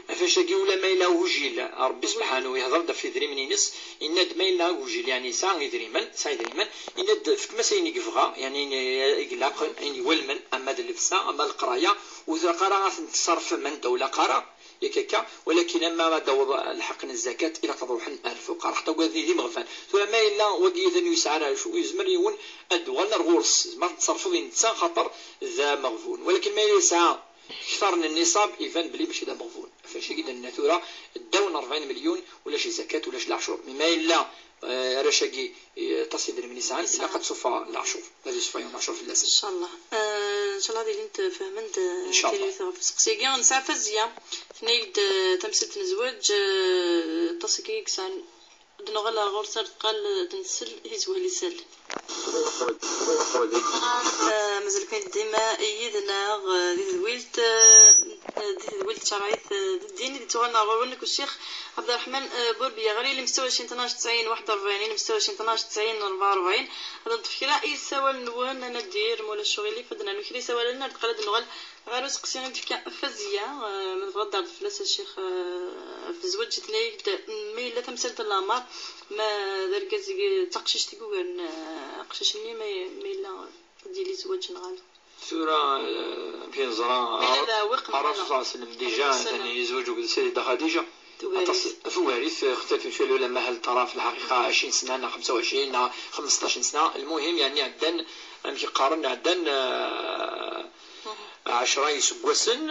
Ɣef annect-agi, ula ma yella ugujil, Ṛebbi subḥanahu yehder-d ɣef idrimen-ines, yenna-d ma yella agujil, yeɛni yesɛa idrimen, yesɛa idrimen, yenna-d fkem-as ayen i yebɣa, yeɛni ayen i ilaqen, ayen iwalmen, ama d llebsa, ama d leqraya, ur ilaq ara ad ten-tṣerfem anda ur ilaq ara, yak akka, walakin ama ad d-taweḍ lḥeqq n zzakat, ilaq ad ruḥen ar lfuqara, ḥetta wagi d imeɣban. Tura ma yella wagi atan ur yesɛi ara acu, yezmer yiwen ad d-uɣalen ar ɣur-s, yezmer ad t-tṣerfeḍ i netta, xaṭer d ameɣbun. Walakin ma yella yesɛa Kter n nniṣab iban belli mačči d ameɣbun. Ɣef wacu i d-nenna tura, ddaw n rebɛin melyun ulac zakat, ulac leɛcur. Mi ma yella, eh, arrac-agi, eh, aṭas idrimen i sɛan, ilaq ad tṣuffa leɛcur. Ad yessuffa yiwen leɛcur fell-asen. Ncallah. Eh, ncallah ad ilint fehmen-d, eh, Ncallah. Tiririt ɣef useqsi-agi. Nesɛa Fazya, tenna-yi-d, eh, tamsirt n zzwaǧ, eh, aṭas-agi i yesɛan. Ad nuɣal ar ɣur-s ar deqqal, eh, ad nsel i tizwal isal. Eh, mazal kan dima yid-neɣ, eh, di tedwilt, eh, di tedwilt d taṛɛit, eh, d ddin i d-ittuɣalen ɣer ɣur-wen, akked Ccix Ɛebderreḥman, eh, Burbiya, ɣer yilem ستة وعشرين اثناش تسعين واحد وأربعين, yilem ستة وعشرين اثناش تسعين أربعة وأربعين. Ad neṭṭef kra isawalen-nwen, ad nadir, ma ulac uɣilif, ad d-nernu kra isawalen, ar deqqal ad nuɣal ɣer useqsi i d-tefka Fazya, eh, ma tebɣiḍ ad d-terreḍ fell-as a ccix, eh, ɣef zzwaǧ, tenna-yak-d ma yella tamsalt n leɛmer, ma d argaz i, d taqcict i yugaren, eh, aqcic-nni, ma, ma yella ad d-yili zzwaǧ neɣ ala. Tura, eh, amek i neẓra, Ma yella d aɛewwiq neɣ ala. Ṛṛasul صلى الله عليه وسلم déjà atan yezweǧ akked Sayida Xadiǧa. Tugar-it. Aṭas, tugar-it, ixtalef lɛulama hal tara fi lḥaqiqa ɛecrin sna neɣ xemsa u ɛecrin neɣ xemseṭṭac sna. Lmuhim, yeɛni, ɛeddan, amek i qqaren, ɛeddan, eh, ɛecra iseggasen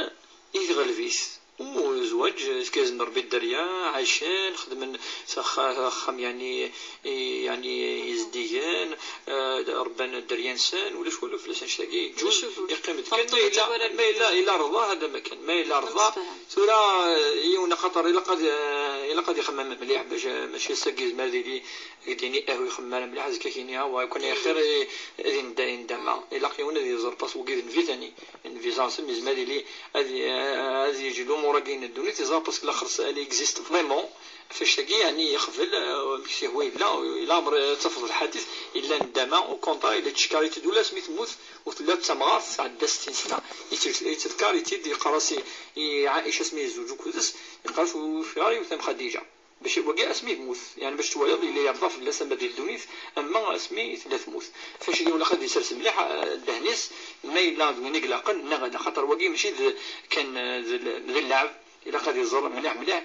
i teɣleb-it. Uzwaǧ, tefka-yasen Rebbi dderya, ɛicen, xedmen s axa-, axxam, yeɛni, i, yeɛni, izeddigen, eh, rebban dderya-nsen, ulac walu fell-as annect-agi, ǧǧun, ulac ugur. Yeqqim-d kan, ma yella, ma yella, yella rḍa, hada ma kan, ma yella rḍa, tura, eh, yiwen axaṭer ilaq ad, eh, ilaq ad ixemmem mliḥ bac, eh, mačči ass-agi yezmer ad yili, ad k-d-yini, ah, ur ixemmem ara mliḥ, azekka ad k-yini, ah, wa, yakun axir, eh, ad yendama. Ilaq yiwen ad yeẓer, parce que wagi d nnbi tani. Nnbi صلى الله عليه وسلم yezmer ad yili ad, ad yeǧǧ lumuṛ-agi n ddunit, yeẓra parce que laxert elle existe vraiment, ɣef wacu-agi, yeɛni, yeqbel, eh, amek s-yehwa yella, leɛmer ad tafeḍ lḥadit, yella nndama, au contraire, yella yettcekkar-itt-id ula asmi temmut, u tella d tamɣart, tesɛedda settin sna, yettce-, yettḍekkar-itt-id, yeqqar-as i, i Ɛica asmi yezweǧ akked-s, yeqqar-as ur cfiɣ ara yiwet am Xadiǧa. Bac wagi asmi yemmut, yeɛni bac twaliḍ yella yerḍa fell-as ama di ddunit, ama asmi tella temmut. Fac-agi ilaq ad isers mliḥ, eh, ddehn-is, ma yella d win i ilaqen, neɣ ala, axaṭer wagi mačči d, kan, eh, d l-, d lleɛb, ilaq ad iẓer mliḥ mliḥ.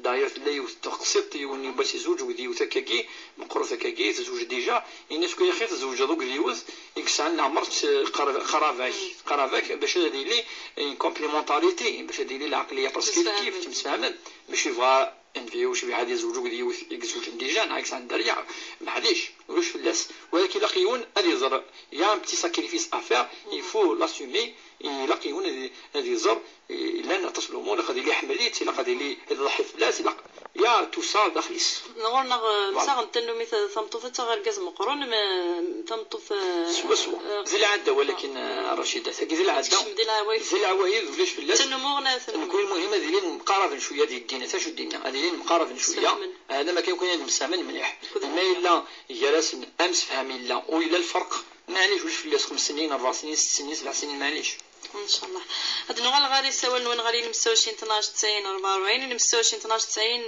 D'ailleurs tella yiwet teqsiṭ, yiwen yiwwas yezweǧ akked yiwet akkagi, meqqret akkagi, tezweǧ déjà, yenna-as: "Kul axir tzewǧeḍ akked yiwet i yesɛan leɛmer, eh, qar-, qaraba-k, qaraba-k, bac ad yili, eh, complémentarité, bac ad yili lɛeqliya, parce que kif, kif, ttemsefhamen, mačči yebɣa Nnbi ur cbiḥ ad yezweǧ akked yiwet i izewǧen déjà, neɣ i yesɛan dderya, maɛlic, ulac fell-as. Walakin ilaq yiwen ad iẓer, il y a un petit sacrifice à faire, il faut l'assumer, ilaq yiwen ad, ad iẓer, llan aṭas n lumuṛ, ilaq ad yili iḥemmel-itt, ilaq ad yili iḍeḥḥi fell-as, ilaq, il y a tout ça daxel-is. Ɣur-neɣ, eh, voilà. Msaɣen tannumi ta-, tameṭṭut ad taɣ argaz meqqren, ma, tameṭṭut, eh, swaswa. Eh, d lɛadda, walakin, eh, Racida, tagi d lɛadda. Tekcem di leɛwayed. D leɛwayed, ulac fell-as. Tannumi ur la tannumi. Nekk, lmuhim ad ilin mqaraben cwiya di ddin, acu d-yenna, ad ilin mqaraben cwiya. Sfehmen. Hada ma kan, kan ad nemsamen mliḥ. Ma yella gar-asen amsefham yella, u yella lferq, maɛlic, ulac fell-as, xems snin, ṛebɛ snin, sett snin, sebɛ snin, maɛlic. Ncallah. Ad nuɣal ɣer isawal-nwen ɣer yilem ستة وعشرين اثناش تسعين أربعة وأربعين, yilem ستة وعشرين اثناش تسعين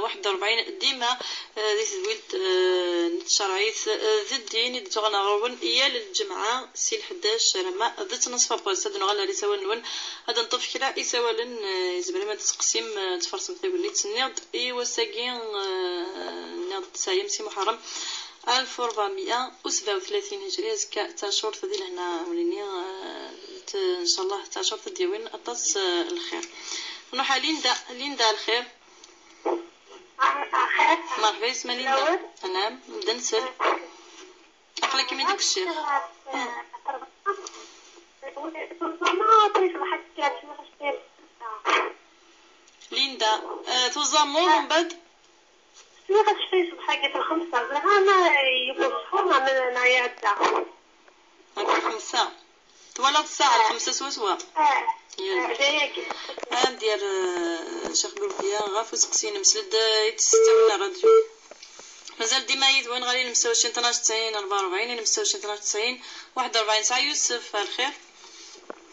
واحد وأربعين. Dima, eh, di tedwilt, eh, n tcerɛit, eh, d ddin i d-tuɣal ɣur-wen yal lǧemɛa si lḥdac alamma d ttnaṣfa n wass. Ad nuɣal ɣer isawal-nwen, ad neṭṭef kra isawalen, eh, tzemrem ad d-tseqsim, eh, ad tfarsem tagnit. Nniɣ-d i wass-agi, eh, nniɣ-d tesɛa Si Muḥerrem ألف وأربعمية وسبعة وثلاثين هجري. Azekka d tacurt di lehna, ur nini, eh, t-, ncallah d tacurt ad d-yawin aṭas, eh, lxir. Nruḥ ɣer Linda. Linda, lxir. Merḥba yes-m a Linda. Anɛam, nebda nsel. Aql-ikem-id deg ccix. Linda, eh, tuẓameḍ mbeɛd? Sliɣ acḥal ṣṣbeḥ-agi f lxemsa, ẓriɣ ama yewweḍ ṣṣḥur ama iɛedda. Ɣef lxemsa. Twalaḍ ssaɛa lxemsa swaswa? Ah. Yal. Ah, d ayagi. Ad d-yerr, eh, Ccix Gurbiya ɣef useqsi-inem. Seld, eh, i tsestam n ṛṛadyu. Mazal dima yid-wen ɣer yilem ستة وعشرين اثناش تسعين أربعة وأربعين, yilem ستة وعشرين اثناش تسعين واحد وأربعين. Sɛa Yusef, ar lxir.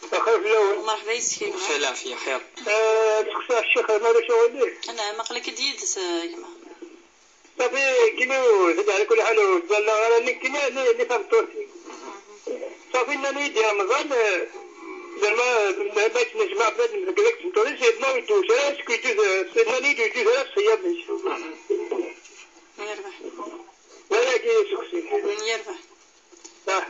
Lxir fell-awen. Merḥba yes-k a gma. Lxir, lɛafiya, xir. Eh, ad seqsiɣ ccix, ma ulac aɣilif? Anɛam, aql-ak-id yid-s, a gma. Ṣafi, kini ur d-, ɛla kulli ḥal ur ttẓallaɣ ara nekkini, ni, ni tameṭṭut-iw. Ṣafi, nnan-iyi-d i Remḍan, eh, zerma, eh, ma yettnejmaɛ bnadem deg, deg tmeṭṭut-is, ma ur yettewwet ara, est-ce que yeǧǧuz, eh, nnan-iyi-d ur yeǧǧuz ara ṣṣiyam-is. Yerbeḥ. D ayagi i useqsi. Yerbeḥ. Ah.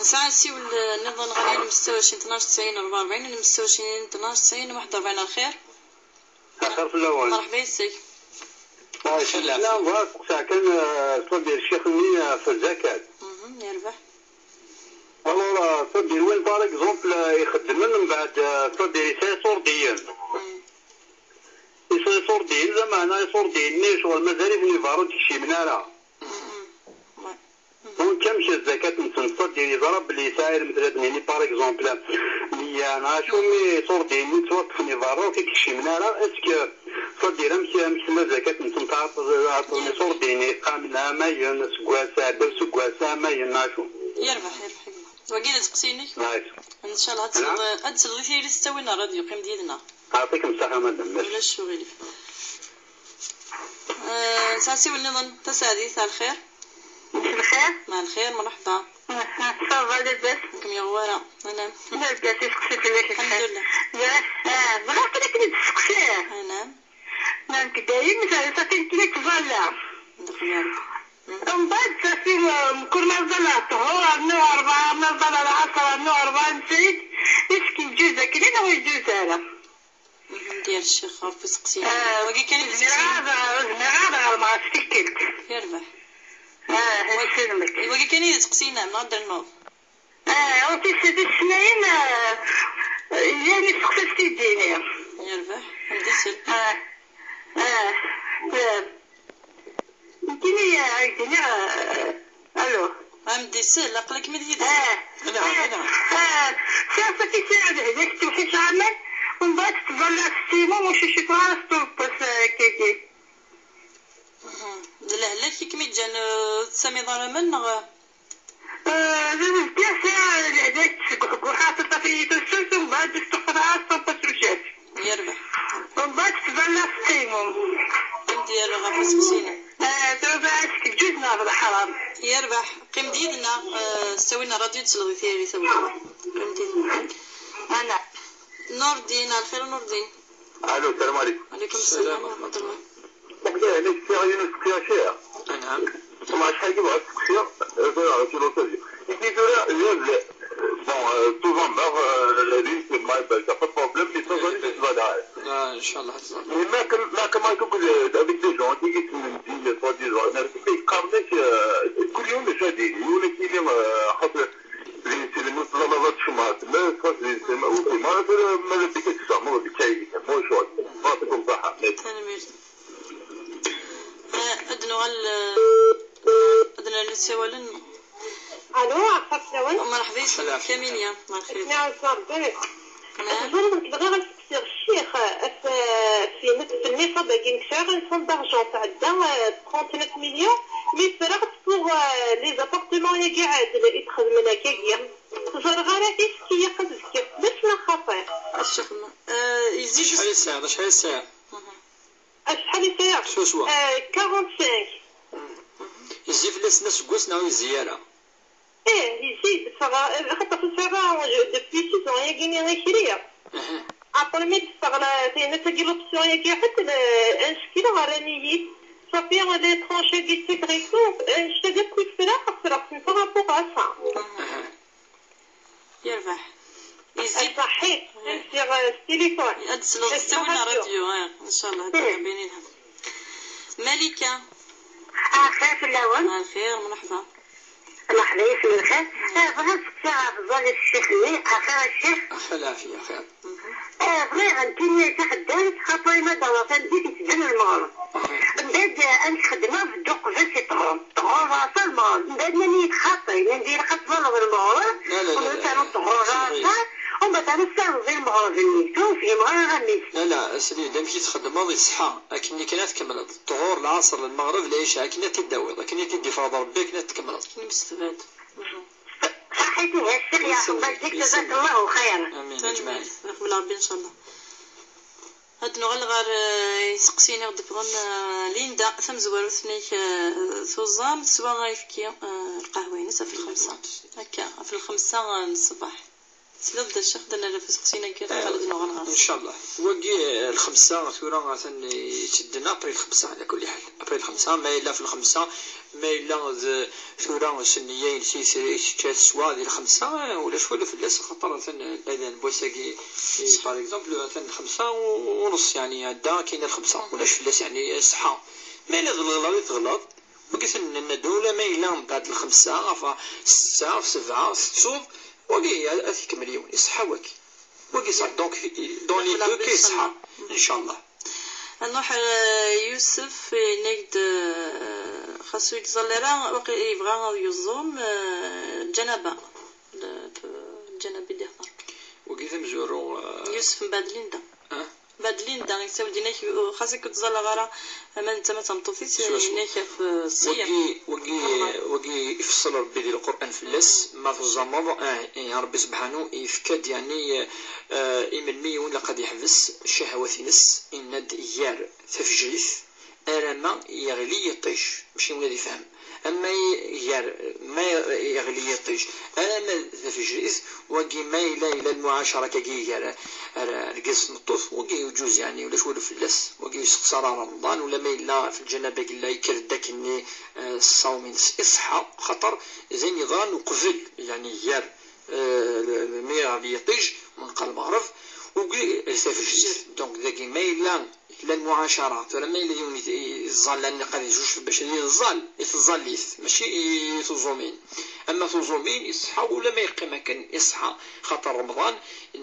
Nesɛa asiwel, eh, nniḍen ɣer yiwen mestawacin tnac tesɛin rebɛa u rebɛin, yiwen mestawacin tnac tesɛin waḥed u rebɛin. Lxir. Lxir fell-awen. Merḥba yes-k. Ay, lxir. Bɣiɣ ad steqsiɣ kan, eh, ṣṣadir ccix-nni, eh, ɣef zakat. Mhm, yerbeḥ. Alors, euh, ṣṣadir win, par exemple, euh, ixeddmen, mbeɛd, euh, ṣṣadir yesɛa iṣurdiyen. Mm. Yesɛa iṣurdiyen, lameɛna iṣurdiyen-nni ccɣel mazal-iten di berra ur d-kcimen ara. Mm. Ouais. Donc, amek zzakat-nsen, ṣṣadir yeẓra belli yesɛa irmel, ad nini, par exemple, meyya neɣ acu, mi iṣurdiyen-nni ttwaṭṭfen di berra ur d-kcimen ara, est-ce que ṣṣadir amek, amek tella zzakat-nsen, tɛeṭṭel, tɛeṭṭel iṣurdiyen yeqqamen amayen, aseggas, ɛedda useggas amayen neɣ acu? Yerbeḥ, yerbeḥ a gma. Wagi d aseqsi-inek? Nice. Ncallah ad tesleḍ, ad tesleḍ i tiririt s ttawil n ṛṛadyu, qqim-d yid-neɣ. Yeɛṭikem ṣṣeḥḥa a madam, merci. Ulac uɣilif. Eh, nesɛa asiwel nniḍen. Tasaɛdit, mɛa lxir. Mɛa lxir. Mɛa lxir, merḥba. Ça va, labas? Ur kem-yuɣ wara. Anam. Labas, iseqsi fell-ak. Lḥemdullah. Ah, bɣiɣ kan ad k-id-sseqsiɣ. Anam. Nekk dayem, safi nekk ẓalleɣ. Mbeɛd safi, mkul ma ẓalleɣ ṭṭhur, rnu rebɛa, ma ẓalleɣ lɛaṣer, rnu rebɛa, nsiɣ-d. Est-ce que yeǧǧuz akken neɣ ur yeǧǧuz ara? Mhm, d yir ccix ɣef useqsi. Ah, wagi kan i d-seqsi. Zmireɣ ad, zmireɣ ad ɣelmeɣ ɣef tikkelt. Yerbeḥ. Ah, wa-, wagi kan i d-seqsi-inem, neɣ ad d-ternuḍ? Ah, ur tis-, tis-, tisnayin, ah, yan isteqsi s tidini. Yerbeḥ, am d isel. Ah, ah, ah. Nekkini, ah, ak-d-iniɣ, ah, alo. Am d isel, aql-ikem-id yid-s. Ah, ah, ah. Sɛiɣ safi sɛiɣ lehna-k tewḥic ɛaman, umbeɛd tettẓalla s ssimu, ur cucufeɣ ara s tubeṭṭut, ah, akkagi. Mhm. D lehlak i kem-iǧǧan, eh, ur tessamiḍ ara aman, neɣ? Eh, d anezdi, sɛiɣ lehlak seg uḥegguḥ, tiṭṭaf-iyi tusut, umbeɛd ur stuxfeḍ ara s tubeṭṭut s ucaf. Yerbeḥ. Umbeɛd tballa s ṭimum. Am d-yerra ɣef useqsi-inem. Eh, tura bɣiɣ ad tkeǧǧuǧ neɣ d leḥram? Yerbeḥ. Qqim-d yid-neɣ, eh, s ttawil n ṛṛadyu ad tesleḍ i tayri tawla. Qqim-d yid-neɣ. Ana. Nurdin, lxir Nurdin. Alo, salam aleykum. Aleykum salam wa rahmatullah. Nekk d ahli kfiɣ yiwen usteqsi a ccix. Anɛam. Smeɛ acḥal i bɣiɣ ad steqsiɣ, eh, tura ɣer l'occasion. Ihi tura, bon, euh, tuẓameɣ, euh, din, c'est ma, ben, t'as pas de problème, mais ça, ça, ça va là. Ah, inchallah, ça va. Mais ma comme, ma comme, avec des gens qui, qui sont dit, les soi-disant, mais quand même, euh, كل يوم مش هادي، يقول لك، euh, خاطر les, c'est les mots, la, la, la, tu m'as, mais ça, c'est, c'est ma, ok, ma, ma, ma, la, c'est que ça, moi, c'est, moi, je vois. Moi, c'est comme ça, mais tanemmirt. Eh, ad nuɣal, eh, ad nernu ssawalen. Alo, ɛerfeɣ fell-awen. Merḥba yes-m, Kaminya. Merḥba. Neɛzem Rebbi. Naam. Teẓriḍ, nekk bɣiɣ ad steqsiɣ ccix, eh, ɣef, eh, ɣef nnif-nni ṣṣaba-agi, nekk sɛiɣ une somme d'argent tɛedda, eh, trente-neuf millions, mi ffreɣ-tt pour, eh, les appartements-agi ɛadel i d-xedmen akkagi. Ur ẓriɣ ara est-ce que ilaq ad bkiɣ fell-as neɣ xaṭi. Ccix, eh, yezzi. Acḥal i tesɛiḍ? Acḥal i tesɛiḍ? Mhm. Acḥal i sɛiɣ? Swaswa. Eh, quarante-cinq. Yezzi fell-asen aseggas neɣ ur yezzi ara? Ih, yezzi-d, ffeɣ, eh, xaṭer ur sɛiɣ ara, depuis six ans-yagi-nni i kriɣ. Aha. Après mi d-ffeɣ la, tin, tagi l'option-yagi, ḥatta la, un chèque rran-iyi-d. Safi, les tranches-agi d titres et tout, eh, anect-agi akk i ffreɣ, ffreɣ-ten par rapport à ça. Aha. Yerbeḥ. Yezzi-d. Ṣaḥit, eh, s tilifun. Ad d-tesleḍ s ttawil n ṛṛadyu, eh, inchallah, ad d-bayen yelha. Malika. Ah, lxir fell-awen. Ah, lxir, merḥba. Merḥba yes-m, lxir. Eh, bɣiɣ ad steqsiɣ ɣef ẓẓal ccix-nni, axir a ccix. Lɛafiya, xir. Eh, bɣiɣ nekkini taxeddamt, xaṭer ma d-awḍeɣ tameddit yettban lmeɣreb. Mbeɛd, eh, amek xedmeɣ, bedduɣ qbel si ṭṭhur. Ṭṭhur d lɛaṣer, lmeɣreb. Mbeɛd nnan-iyi-d xaṭi, nnan-d ilaq ad tẓalleḍ lmeɣreb, ur ternuḍ ṭṭhur d lɛaṣer, umbeɛd ad tsalleḍ i lmeɣreb-nni. Ur fhimeɣ ara amek. La, la, asli-d amek i txeddmeḍ iṣeḥḥa. Akken kan ad tkemmleḍ. Ṭṭhur, lɛaṣer, lmeɣreb, lɛica, akken ad t-id-tawiḍ. Akken i t-id-ifreḍ Rebbi, akken ad tkemmleḍ. Akken i m-s-tebɛed. Ṣaḥit, ihi a ccix, yeɛṭi-k, jazakallahu xayran. Amin, ajmaɛin. Tanemmirt, yeqbel Rebbi, inchallah. Ad nuɣal ɣer, eh, iseqsiyen i ɣ-d-ffɣen, eh, Linda, tamezwarut-nni, eh, tuẓam teswa ayefki, eh, lqahwa-ines ɣef lxemsa. Akka, ɣef lxemsa, eh, n ṣṣbeḥ. Tesliḍ-d a ccix, d-nerra ɣef useqsi-nni-agi, teqqel-d nuɣal ɣer-s. Ncallah. Wagi, eh, lxemsa, tura atan yettedden après lxemsa, ɛla kulli ḥal. Après lxemsa, ma yella fi lxemsa, ma yella d, tura s nniya-ines i s-, i tečča teswa di lxemsa, eh, ulac walu fell-as, axaṭer atan, eh, ladan n wass-agi, eh, par exemple, atan lxemsa u, u nṣ, yeɛni, iɛedda, kayna lxemsa, ulac fell-as, yeɛni, ṣṣeḥḥa. Ma yella d leɣlaḍ i teɣlaḍ, wagi atan nenna-d, ula ma yella mbeɛd lxemsa, ɣef ssetta, ɣef sebɛa, tettuḍ, wagi a, ad t-ikemmel yiwen, iṣeḥḥa wagi. Wagi ṣṣeḥ, donc, donc, il peut que iṣeḥḥa, ncallah. Ad nruḥ ar, eh, Yusef, yenna-k-d, eh, xas ur yettẓalli ara, waqil yebɣa ad yuẓum, eh, lǧanaba. Le, lǧanaba i d-ihḍer. Wagi d amezwaru, eh, Yusef mbeɛd Linda. Ah. Mbeɛd Linda, yessawel-d, yenna-k, xas akka ur ttẓallaɣ ara, ama d netta ma d tameṭṭut-is, yenna-k ɣef, eh, ṣṣiyam. Wagi, wagi, wagi ifeṣṣel Rebbi di Lqur'an fell-as, ma teẓẓameḍ, ah, eh, Rebbi sebḥanu yefka-d, yeɛni, eh, i melmi yiwen ilaq ad yeḥbes ccahawat-ines, yenna-d gar tafejrit, arama yeɣli yiṭij, mačči yiwen ad ifhem. Ama i-, gar, ma yeɣli yiṭij, arama d tafejrit, wagi ma yella, yella lmuɛacara akkagi gar ar-, argaz d tmeṭṭut, wagi yeǧǧuz, yeɛni ulac walu fell-as, wagi ur yesseqsa ara Remḍan, ula ma yella fi lǧanaba yella yekker-d akkenni, eh, ṣṣawm-ines iṣeḥḥa, xaṭer d ayen yeḍran uqbel, yeɛni gar, eh, mi yeɣli yiṭij, menqa lmeɣreb, wagi d tafejrit. Donc dagi ma yella Yella lmuɛacara, tura ma yella yiwen i, i, iẓẓallan, ilaq ad izucef bac ad iẓẓal, i tẓallit, mačči i tuẓumin. Ama tuẓumin, iṣeḥḥa, ula ma yeqqim akken, iṣeḥḥa, xaṭer Remḍan,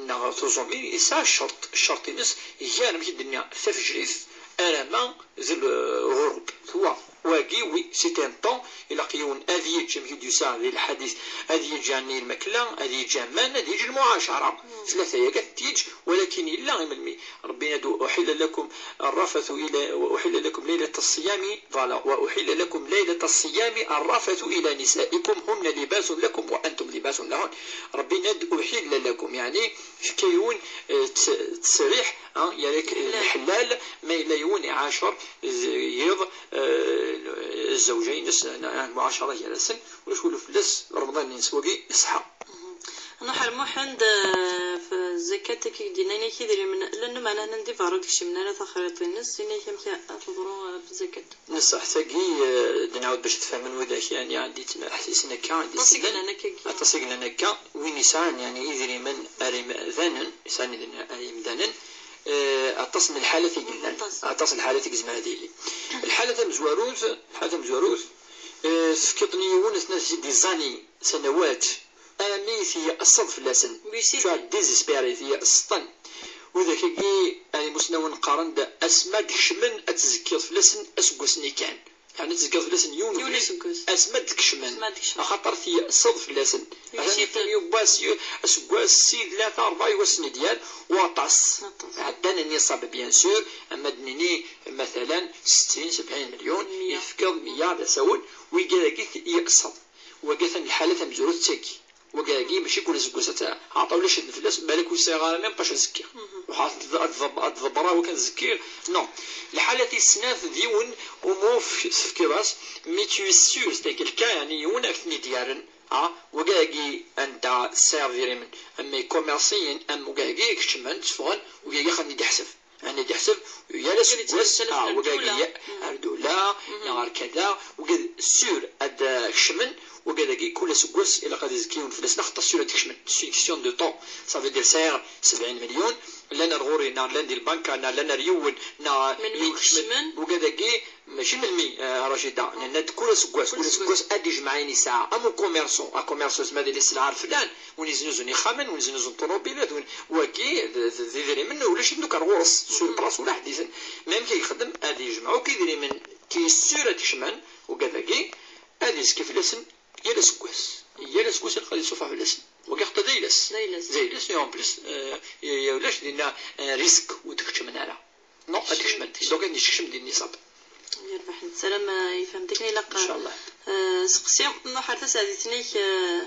neɣ tuẓumin, yesɛa ccerṭ, ccerṭ-ines, gar, amek i d-nniɣ, tafejrit, arama d lɣurub. Twa, wagi, oui, c'est un temps, ilaq yiwen ad yeǧǧ, amek i d-yusa di lḥadit, ad yeǧǧ, yeɛni, lmakla, ad yeǧǧ aman, ad yeǧǧ lmuɛacara. Tlata-yagi ad t-yeǧǧ, walakin yella i melmi Rebbi yenna-d: "وأحل لكم الرفث إلى، وأحل لكم ليلة الصيام"، voilà، "وأحل لكم ليلة الصيام الرفث إلى نسائكم هن لباس لكم وأنتم لباس لهن". Rebbi yenna-d: "أحل لكم"، yeɛni yefka-wen, eh, tt-, ttesriḥ, ah, yerra-k leḥlal, ma yella yiwen iɛacer z-, yiḍ, eh, zzawǧa-ines, neɣ lmuɛacara gar-asen, ulac walu fell-as, Remḍan-ines wagi iṣeḥḥa. Nruḥ ar Muḥend, eh, f zzakat, akka i d-yenna, yenna-k idrimen llan, meɛna llan di berra ur d-kcimen ara taxriḍt-ines, yenna-k amek ad teḍru, eh, f zzakat? Neṣṣeḥ tagi, eh, d-nɛawed bac ad t-fehmen widak, yeɛni, i d-yettmeḥsisen akka, i d-isellen. Aṭas i yellan akka. Win yesɛan, yeɛni, idrimen ar imdanen, yesɛan idrimen ar imdanen, eh, aṭas n lḥalat i yellan. Aṭas. Aṭas n lḥalat i yezmer ad yili. Lḥala tamezwarut, lḥala tamezwarut, eh, tefkiḍ-ten i yiwen, ad t-, ad t-id-iẓẓani, sanawat, armi tyeqseḍ fell-asen. Tu as désespéré, tyeqseḍ-ten. Widak-agi, ar imusnawen qqaren-d, asma d-kecmen ad tzekkiḍ fell-asen aseggas-nni kan. Yeɛni ad tzekkiḍ fell-asen yiwen n useggas. Asma d-kecmen. Axaṭer tyeqseḍ fell-asen. Atan yiwwas, aseggas, sin, tlata, rebɛa, yiwwas-nni d-yal, waṭas. Waṭas. Ɛeddan nniṣab, bien sûr, ama d-nini, matalan, settin, sebɛin milyun, i tefkiḍ meyya d asawen, wigi-agi yeqseḍ. Wagi atan lḥala tamezwarut d tagi. Wagi-agi mačči kul aseggas ad t-, ɛṭa ulac ad fell-as, balak ur sɛiɣ ara même pas ad zekkiɣ. Ruḥ ad, ad, ad ḍebbreɣ wakken ad zekkiɣ. Non. Lḥala tis snat d yiwen umu f-, tefkiḍ-as, mais tu es sûr, c'est quelqu'un, yeɛni yiwen ad k-ten-id-yerren. Ah, wagi-agi anda tesɛiḍ idrimen, am ikummerṣiyen, am wagi-agi keččmen, tteffɣen, wagi-agi ad ten-id-iḥseb. Ɛni d-iḥseb yal aseggas, ah, wagi ar dula, neɣ ar kada, wagi sûr ad, eh, kecmen, wagi dagi kul aseggas ilaq ad izekki yiwen fell-asen, axaṭer sûr ad kecmen. C'est une question de temps. Ça veut dire sɛiɣ sebɛin milyun, llan ar ɣur-i, neɣ llan di lbanka, neɣ llan ar yiwen, neɣ melmi kecmen, wagi dagi, mačči melmi, eh, Racida, nenna-d kul aseggas, kul aseggas ad d-ijmeɛ ayen yesɛa. Am ukummerṣu, akummerṣu yezmer ad yili sselɛa ar flan, win yeznuzun ixxamen, win yeznuzun ṭunubilat, win, wagi d, d, d idrimen, ulac-iten akk ar ɣur-s, sur place ula ḥedd-iten. Ma amek i ixeddem, ad yejmeɛ akk idrimen qui sûr ad kecmen, ugad-agi, ad yezki fell-asen yal aseggas. Yal aseggas ilaq ad yessufeɣ fell-asen. Wagi xaṭi d ayla-s. D ayla-s. D ayla-s, et en plus, euh, y a, y a ulac dinna, euh, risque ur d-keččmen ara. Non, ad kecmen. Donc, ad yekcem di nniṣab. Yerbeḥ, nessaram, eh, yefhem-d akken ilaq. Inchallah. Eh, seqsi, nruḥ ar taseɛdit-nnek, eh,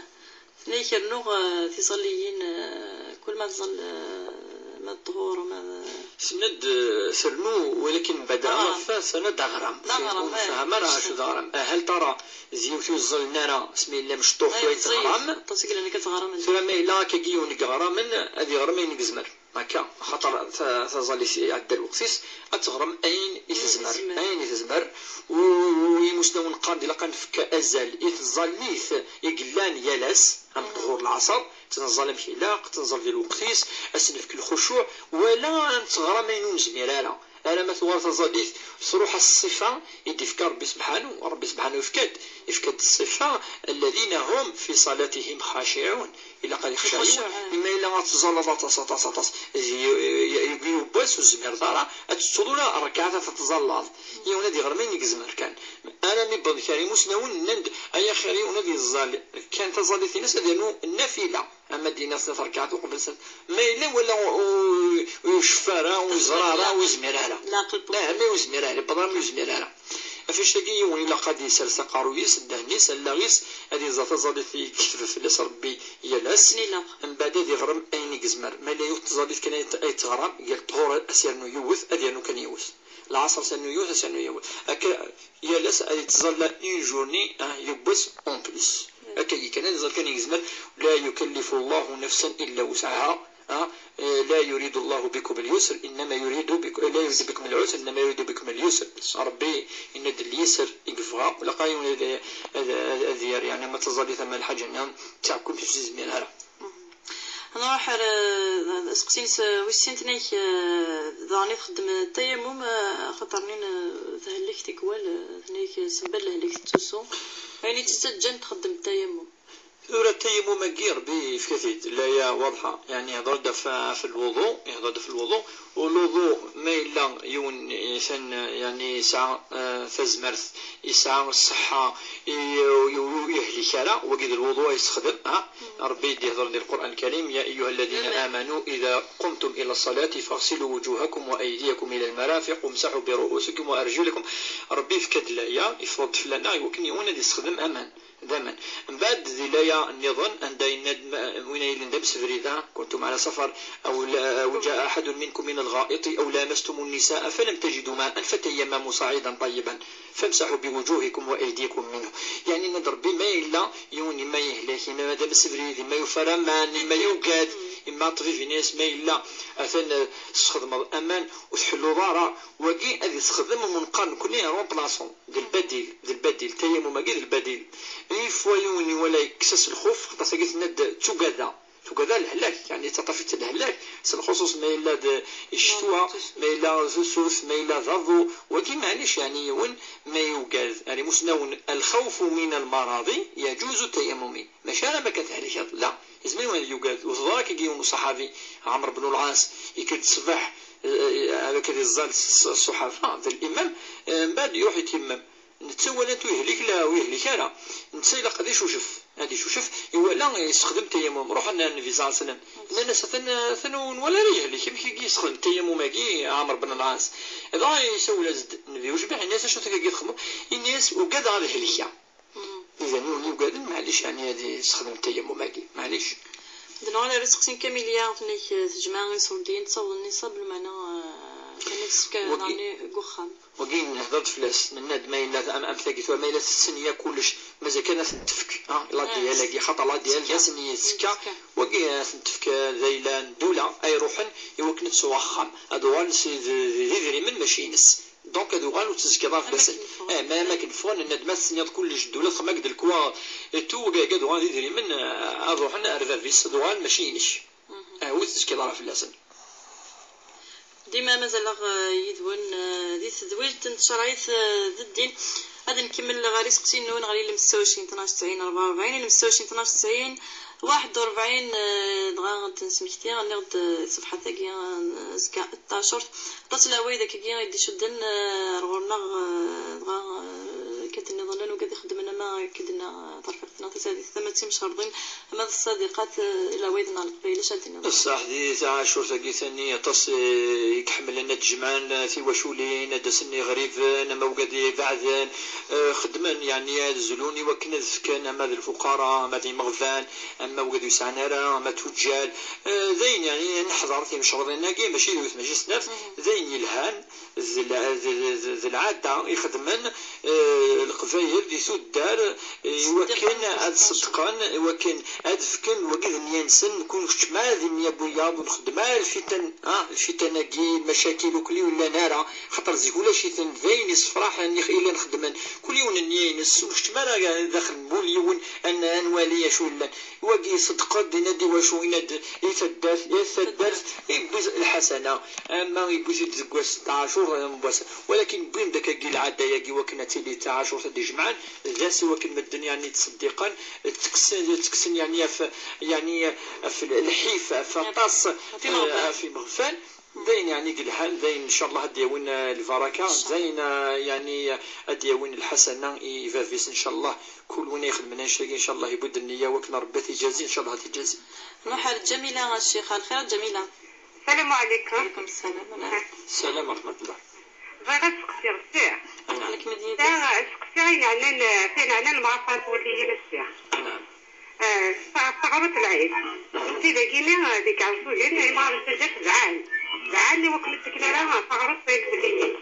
tenna-k rnuɣ, eh, tiẓalliyin, eh, kul ma tẓall, eh, ṭhur, ma d- Tenna-d, eh, ternu, walakin mbeɛd Aɣram. Ɣef, tenna-d aɣram. D aɣram, Ur eh, nefham ara d- acu d aɣram. Ahal tara d yiwet ur ẓẓallen ara asmi yella mecṭuḥ Ay, way ẓẓayet, teɣram. aṭas i yellan akka teɣramen. Tura ma yella akkagi yiwen deg ɣramen, ad iɣrem ayen i yezmer. Akka, axaṭer ta- taẓallit iɛedda lweqt-is, ad teɣrem ayen i tezmer. tezmer. Ayen i tezmer. U u- imusnawen qqaren-d ilaq ad nefk azal i tẓallit i yellan yal ass, am ṭhur lɛaṣer, ad tt-nẓall amek ilaq, ad tt-nẓall di lweqt-is, ad s-nefk lxucuɛ, wala ad nettɣram ayen ur nezmir ara. Ara ma tuɣal taẓallit, truḥ-as ṣṣifa i d-ifka Rebbi sebḥanu. Rebbi sebḥanu ifka-d, ifka-d ṣṣifa, الذين هم في صلاتهم خاشعون. Ilaq ad ixcaɛ yiwen. Lxucuɛ, ah. Imi yella ad tẓalleḍ aṭas, aṭas, aṭas, di, di, di yiwwas ur tezmireḍ ara ad tettuḍ ula rrekɛat ad tettẓallaḍ. Yiwen ad iɣrem ayen i yezmer kan. Armi wwḍen kra imusnawen, nnan-d, ay axir, yiwen ad yeẓẓal kan taẓallit-ines, ad yernu nnafila. Ama d-iniɣ snat rrekɛat uqbel snat. Ma yella wala ur, ur, ur yecfa ara, ur yeẓra ara, ur yezmir ara. Leɛqel n Aha, ma ur yezmir ara, yewweḍ armi ur yezmir ara. Ɣef wannect-agi, yiwen ilaq ad isers aqerruy-is, ddehn-is, allaɣ-is, ad iẓer taẓallit i yekteb fell-as Rebbi yal ass. Akken ilaq. Mbeɛd ad iɣrem ayen i yezmer. Ma yella yiwet tẓallit kan ay t- ay teɣram, gar ṭhur ad s-yernu yiwet, ad yernu kan yiwet. Lɛaṣer s-yernu yiwet, ad s-yernu yiwet. Akka, yal ass ad yettẓalla une journée, ah, yiwwas en plus. Akkagi kan, ad iẓer kan i yezmer. لا يكلف الله نفسا إلا وسعها. Ah, eh, لا يريد الله بكم اليسر إنما يريد بكم، لا يريد بكم العسر إنما يريد بكم اليسر. Rebbi yenna-d lyiser i yebɣa, ur ilaq ara yiwen ad, ad, ad, ad yerr, yeɛni, ma d taẓallit ama lḥaǧa-nni, d taɛkumt ur s-izmir ara. Nruḥ ar, eh, aseqsi-ines, eh, wis sin, tenna-k, eh, daɣen i txeddem tayamum, eh, axaṭer-nni, eh, tehellek tikwal, eh, tenna-k, eh, sembal lehlak tettusu. Ayen i tt-ittaǧǧan txeddem tayamum. Tura tayamum-agi, Rebbi yefka-t-id, laya waḍḥa, yeɛni, yehder-d ɣef, ɣef lwuḍu, yehder-d ɣef lwuḍu, u lwuḍu, ma yella yiwen, eh, atan, eh, yeɛni, yesɛa, eh, tazmert, yesɛa ṣṣeḥḥa, i, ur, ur, ur yehlek ara, wagi d lwuḍu ay yessexdem, ha? Rebbi i d-ihedren di Lqur'an Lkarim, يا أيها الذين آمنوا إذا قمتم إلى الصلاة فاغسلوا وجوهكم وأيديكم إلى المرافق وامسحوا برؤوسكم وأرجلكم. Rebbi yefka-d laya, yefreḍ-d fell-aneɣ, i wakken yiwen ad yessexdem aman, d aman. Mbeɛd, di laya nniḍen, anda yenna-d, ma, win ay yellan d amsebrid, ha? كنتم على سفر أو لا، أو جاء أحد منكم من الغائط أو لامستم النساء فلم تجدوا ماء فتيمموا صعيدا طيبا فامسحوا بوجوهكم وأيديكم منه. Yeɛni, yenna-d Rebbi, ma yella yiwen, imma yehlek, imma d amsebrid, imma yufa aman, imma yugad, imma ṭṭbib-ines, ma yella atan, eh, tesxedmeḍ aman ur tḥelluḍ ara, wagi ad yessexdem, ur neqqar nekkni remplaçant, d lbadil, d lbadil, tayamum-agi d lbadil. Une fois yiwen iwala yekkes-as lxuf, xaṭer tagi tenna-d d tugada. Tugada lehlak, yeɛni, teṭṭef-itt lehlak, s lxuṣuṣ ma yella d ccetwa, ma yella d usut, ma yella d aḍu, wagi maɛlic, yeɛni, yiwen ma yugad. Ar imusnawen, الخوف من المرض يجوز تيممي. Mačči ara ma kan tehlikeḍ, la, yezmer yiwen ad yugad. U teḍra akkagi yiwen uṣaḥabi, Ɛamr ben Lɛas, yekker-d ṣṣbeḥ, eh, eh, ad akka ad iẓẓal s-, s-, ṣṣuḥafa, d limam, eh, mbeɛd iruḥ ityammam. Netta walan-t ur yehlik, la ur yehlik ara. Netta ilaq ad icucef. Ad icucef, iwala yessexdem tayamum. Ruḥen ar Nnbi ṣalla Llahu ɛalayhi wa sallam. Nnan-as: "Atan, atan ur nwala ara yehlek. Amek i yessexdem tayamum-agi Ɛamr ben Lɛas?" Dɣa isawel-as-d Nnbi ucbiḥ, yenna-as: "Acu akka i txedmeḍ?" Yenna-as: "Ugadeɣ ad helkeɣ." Idan, yiwen yugaden, maɛlic, yeɛni, ad yessexdem tayamum-agi. Maɛlic. D-nuɣal ar useqsi n Kamilia, tenna-k, eh, tejmeɛ iṣurdiyen, tessawḍen niṣab, lmeɛna, eh, kan ad tefk, wagi, daɣen deg uxxam. Wagi nehder-d fell-as, nenna-d ma yella am, am tagi tura, ma yella tessen ya kullec, mazal kan ad ten-tefk, ha, la D L-agi, xaṭer la D L d asen yettekka, wagi ad ten-tefk d ayla n ddula, ay ruḥen i wakken ad sɛun axxam, ad uɣalen s, d, d, d idrimen mačči ines. Donc ad uɣalen ur ttezkiḍ ara fell-asen. Eh, ma, ma akken ffɣen, nenna-d ma tesniḍ kullec ddula txemmak d lekwa et tout, wagi ad uɣalen d idrimen, eh, ad ruḥen ar bab-is, ad uɣalen mačči inek. Eh, ur ttezkiḍ ara fell-asen. Dima mazal-aɣ, eh, yid-wen, eh, di tedwilt n tcerɛit, eh, d ddin. Ad nkemmel ɣer iseqsiyen-nwen ɣer ilem setta u ɛecrin tnac tesɛin rebɛa u rebɛin, ilem setta u ɛecrin tnac tesɛin waḥed u rebɛin, eh, dɣa ad d-nesmekti, nniɣ-d, eh, ṣṣefḥat-agi, eh, azekka, tacurt. Aṭas n leɛwayed akkagi i d-icudden, eh, ar ɣur-neɣ, eh, dɣa, eh, Akken nniḍen llan wigad ixeddmen ama akken d-tenna terfiqt-nneɣ tasertit ama d timcerḍin ama d ṣṣadiqat, eh, lɛwayed-nneɣ n leqbayel, acu ad d-tiniḍ? Ṣṣeḥ, di taɛacurt-agi tani aṭas, eh, i iḥemmlen ad d-jemɛen, eh, tiwaculin, ad d-asen iɣriben, ama wigad ibeɛden, eh, xeddmen, yeɛni ad zlun i wakken ad fken ama d lfuqara, ama d imeɣban, ama wigad ur yesɛan ara, ama d tuǧǧal. Eh, d ayen, yeɛni, ad neḥḍer timecreḍin-agi, mačči d wetma, mačči d snat, d ayen yelhan, d lɛ-, d, d, d, d lɛada ixedmen, eh, Leqbayel di tuddar, eh, i wakken ad ṣeddqen, i wakken ad fken wagi d nniya-nsen, nekk ur nxeddem ara di nniya n wiyaḍ, ur nxeddem ara lfitan, ah, lfitan-agi, lmacakil, ukli ur llan ara, xaṭer zik ulac-iten, d ayen yessefraḥen i, i llan xeddmen, kul yiwen nniya-ines, ur nxeddem ara daxel n wul yiwen, ad n-, ad nwali acu yellan. Wagi iṣeddqed, yenna-d i wacu, yenna-d i taddart, i taddart, iwwi lḥasana, ama iwwi-t-id deg wass n taɛacur, am wass. Walakin wwin-d akkagi lɛada-yagi wakken ad tili d taɛacurt ad d-ijemɛen, d ass i wakken medden, yeɛni, ttṣeddiqen, ttekksen, ttekksen, yeɛni, af, yeɛni, af lḥif, af aṭas, af imeɣban. Af imeɣban. D ayen, yeɛni, yelhan, d ayen, ncallah, ad d-yawin, eh, lbaraka, d ayen, eh, yeɛni, eh, ad d-yawin lḥasana i, i bab-is, ncallah. Kul win ixedmen annect-agi, ncallah, iwwi-d nniya wakken Rebbi ad t-ijazi, ncallah ad t-ijazi. Nruḥ ar Ǧamila, a ccix, ar lxir a Ǧamila. السلام عليكم. وعليكم السلام. Salam wa rahmatullah. بغيت نسقسي غير. Nekk d yid-s. سقسي عين عنان، فين عنان المعرفة تولي هي الشيخ. نعم. آه، ف-، فغروت العيد. سيدي كيني، آه، ديك عزوزين، هي ما عرفت جات زعان. زعان اللي وكلت لك لها، فغروت بيك بليني.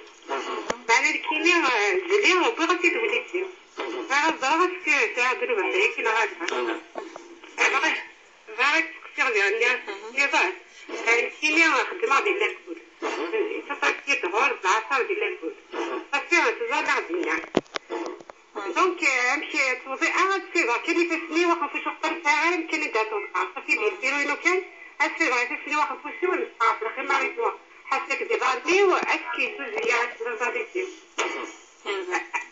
معنا الكيني، آه، زلي، وبغيت تولي. أنا ضربت في ساعة دروب هذيك، لا غادي. نعم. بغيت تسقسي غير لي، لي ضاع. كاين كيميا خدمة ديال لاكول. صافي كيطهور بالعصا ديال لاكول. صافي تزال غادي. دونك، امشي توضي، اه، سي فا، كاين اللي تسمي واخا فوش وقت الفاعل، كاين اللي داتو. صافي دير بيرو انو كان، اه، سي فا، تسمي واخا فوش ونصحاب، الاخير ما ريتو. حاسك دي غادي، واسكي سوزي، يا سوزي.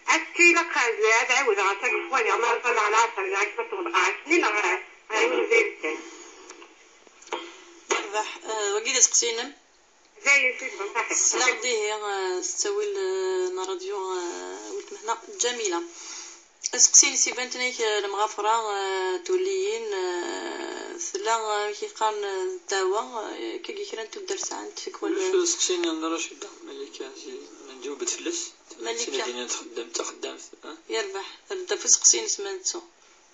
اسكي لا قاز، هذا عاود غاتاك فوالي، ما رضى على عصا، يا كتبت والغاز، نين غاز. Yerbeḥ, eh, wagi d aseqsi-inem. Sla dihi, eh, s ttawil, eh, n ṛṛadyu, eh, weltma-tneɣ Ǧamila. Aseqsi-ines iban-d, eh, lemɣafra, eh, tulliyin, eh, tella, eh, amek i qqaren, eh, ddaɛwa, eh, akka i kra n tuddar sɛant tikwal. Ulac aseqsi-nni n Racida, Malika, si-, ma nǧaweb-d fell-as. Malika. Tin din txeddem, taxeddamt, eh? Yerbeḥ, tebda ɣef useqsi-ines ma nettu.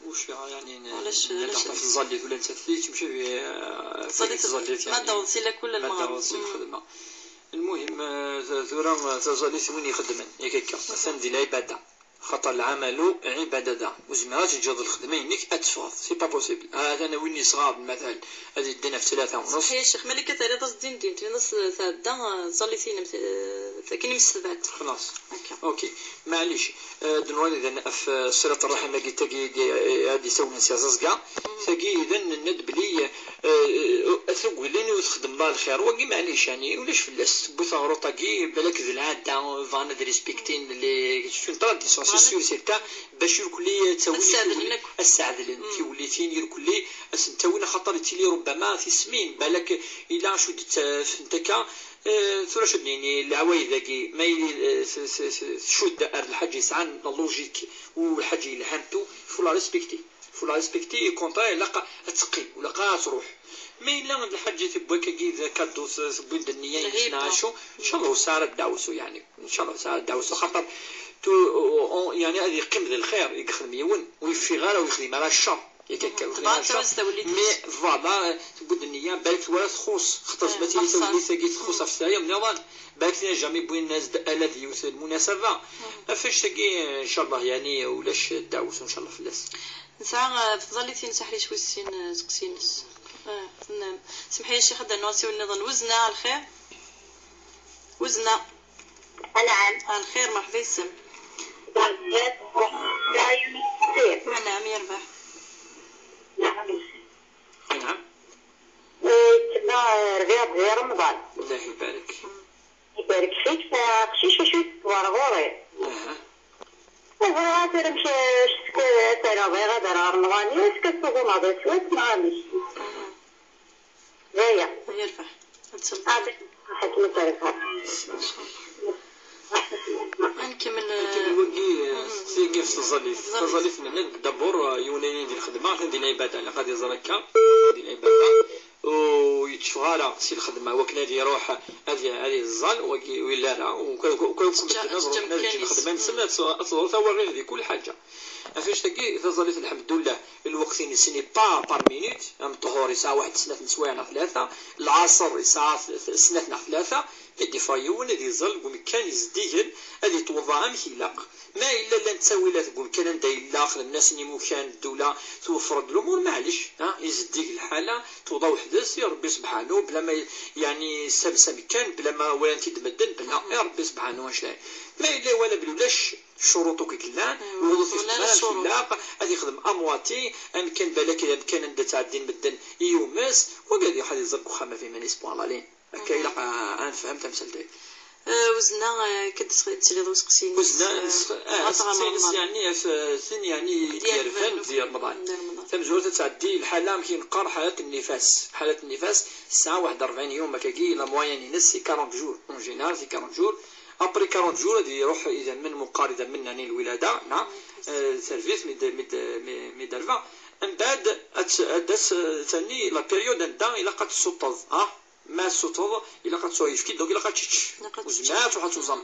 Ulac, yeɛni, n-, ulac, ulac. Ɣef tẓallit, ula nettat tettemcabi, eh, tẓallit, tẓallit, ma yeɛni, d-taweḍ si lakul ma d-taweḍ si lxedma. Lmuhim, eh, t-, tura, eh, taẓallit win ixeddmen, yak akka, atan di lɛibada. Xaṭer lɛamalu ɛibada da. Ur zmireɣ ad teǧǧeḍ lxedma-inek ad teffɣeḍ. C'est pas possible. Ah, atan win yesɣaḍen, matal, ad yedden ɣef tlata u nus. Ṣṣeḥ ya ccix, Malika, terriḍ-as-d din din, tenniḍ-as tɛedda, eh, tẓallit-inem, eh, akken i m-ssetbat. Xlaṣ. Akka. Ok. Maɛlic, eh, d nwali dan ɣef, eh, ṣilat ṛṛaḥim-agi, tagi, eh, ad d-isawlen si Ẓeẓga. Tagi, idan, nenna-d belli, eh, eh, tugwilin ur txeddmeḍ ara lxir. Wagi, maɛlic, yeɛni, ulac fell-as. Tewwi taɣruṭ-agi, balak d lɛada, bɣan ad respektin les, c'est une tradition, c'est sûr, c'est le cas. Bac irkelli ad ttawin, ad sseɛdlen akk. Ad sseɛdlen tiwellitin, irkelli ad sent-awin, axaṭer yettili rubbama tismin, balak ila acu d-ttafent akka. Eh, tura acu d-nini, leɛwayed-agi, ma yili, eh, s-, s-, s-, tcudd ar lḥaǧa yesɛan la logique, u lḥaǧa yelhan tout, faut la respecter. Faut la respecter, au contraire, ilaq ad teqqim, ilaq ad truḥ. Ma yella d lḥaǧa tewwi akkagi d cadeau, s-, tewwi-d nniya-ines neɣ acu, ncallah ur tesɛi ara ddeɛwessu, yeɛni. Ncallah ur tesɛi ara ddeɛwessu, xaṭer tu-, on-, yeɛni ad yeqqim d lxir i yexdem yiwen, ur yeffiɣ ara, ur yexdim ara ccer. Yak akka, ur yexdim ara ccer. Mais voilà, tewwi-d nniya, balak twala txuṣ, xaṭer ma tili tawellit-agi txuṣ ɣef teɛya nniḍen, balak tina jamais wwin-as-d ala d yiwet lmunasaba. Ɣef annect-agi, ncallah, yeɛni ulac ddeɛwessu, ncallah, fell-as. Nesɛa, eh, ɣef tẓallit-ines aḥric wis sin, eh, aseqsi-ines. Eh, tennam. Semḥ-iyi a ccix, ad d-rnuɣ asiwel nniḍen. Wezna, a lxir. Wezna. Anɛam. A lxir, merḥba yis-m. Anɛam, yerbeḥ. Anɛam. Eh, yettebba, eh, Rbiɛ di Remḍan. Llah ibarek. Ibarek fik, aqcic acu yettewwer ɣur-i. Aha. Bɣiɣ ad terem k-, s-, s-, ad rreɣ, bɣiɣ ad rreɣ Remḍan-iw, est-ce que ad tuɣumeḍ aswat neɣ amek? D aya. Yerbeḥ. Ad tṣelbeḍ. Ɛṭi ṣṣeḥḥa-k, ma terbeḥ. Ad nkemmel. Akken wagi, eh, tigi f tẓallit. Tẓallit. Tẓallit n-, n-, d'abord, eh, yiwen ayen di lxedma, atan di lɛibada, ilaq ad iẓer akka, di lɛibada. U yetteffeɣ ara si lxedma, wakken ad iruḥ, ad i-, ad iẓẓal, wagi, willa ara, u kan, u kan, u kan medden ad ruḥen ad ǧǧen lxedma-nsen, ad t-, ad teḍru tawaɣit di kul ḥaǧa. Ɣef annect-agi, taẓallit, lḥemdullah, lweqt-ines n'est pas par minute, ameṭhur yesɛa waḥed snat n swayeɛ neɣ tlata, lɛaṣer yesɛa t-, t-, snat neɣ tlata, ad d-iffeɣ yiwen ad iẓẓal deg umkan izeddigen, ad itweḍḍa amek ilaq. Ma yella llan ttawilat deg umkan anda yella, xedmen-asen imukan, ddula tweffer-d lumuṛ, maɛlic, ha, izeddig lḥala, tewḍa weḥd-s i Ṛebbi sebḥanu, bla ma, yeɛni, sams amkan, bla ma walan-t-id medden, bla i Ṛebbi sebḥanu anect-a. Ma yella iwala belli ulac ccuruṭ akk i yellan, lweḍu t-ixdem ara amek ilaq, ad ixdem amwaṭi, amkan balak d amkan anda ttɛeddin medden i yumes, wagi ad iruḥ ad iẓer deg uxxam ɣef iman-is, point à la ligne. Akka ilaq a, a nefhem tamsalt-agi. Eh, Uzna, eh, akka d-tesɣ-, tesliḍ i useqsi-ines, Uzna, eh, nesx-, ah, aseqsi-ines, yeɛni, ɣef, eh, tin, yeɛni, d-yerfan d Remḍan. Tamezwarut ad tɛeddi lḥala, amek i neqqar, ḥalat nnifas. Ḥalat nnifas, tesɛa waḥed rebɛin yum, akkagi, la moyenne-ines, c'est quarante jours. En général, c'est quarante jours. Après quarante jours, ad iruḥ idammen, meqqar idammen, yeɛni, lwilada, neɣ, eh, tarbit, mi d-, mi d-, mi, mi d-terba. Mbeɛd, ad t-, ad as, eh, tani la période anda ilaq ad tessuṭṭeḍ, ah? Ma tessuṭṭeḍ, ilaq ad tesɛu ayefki, donc ilaq ad tečč. Ur tezmir ara ad truḥ ad tuẓam.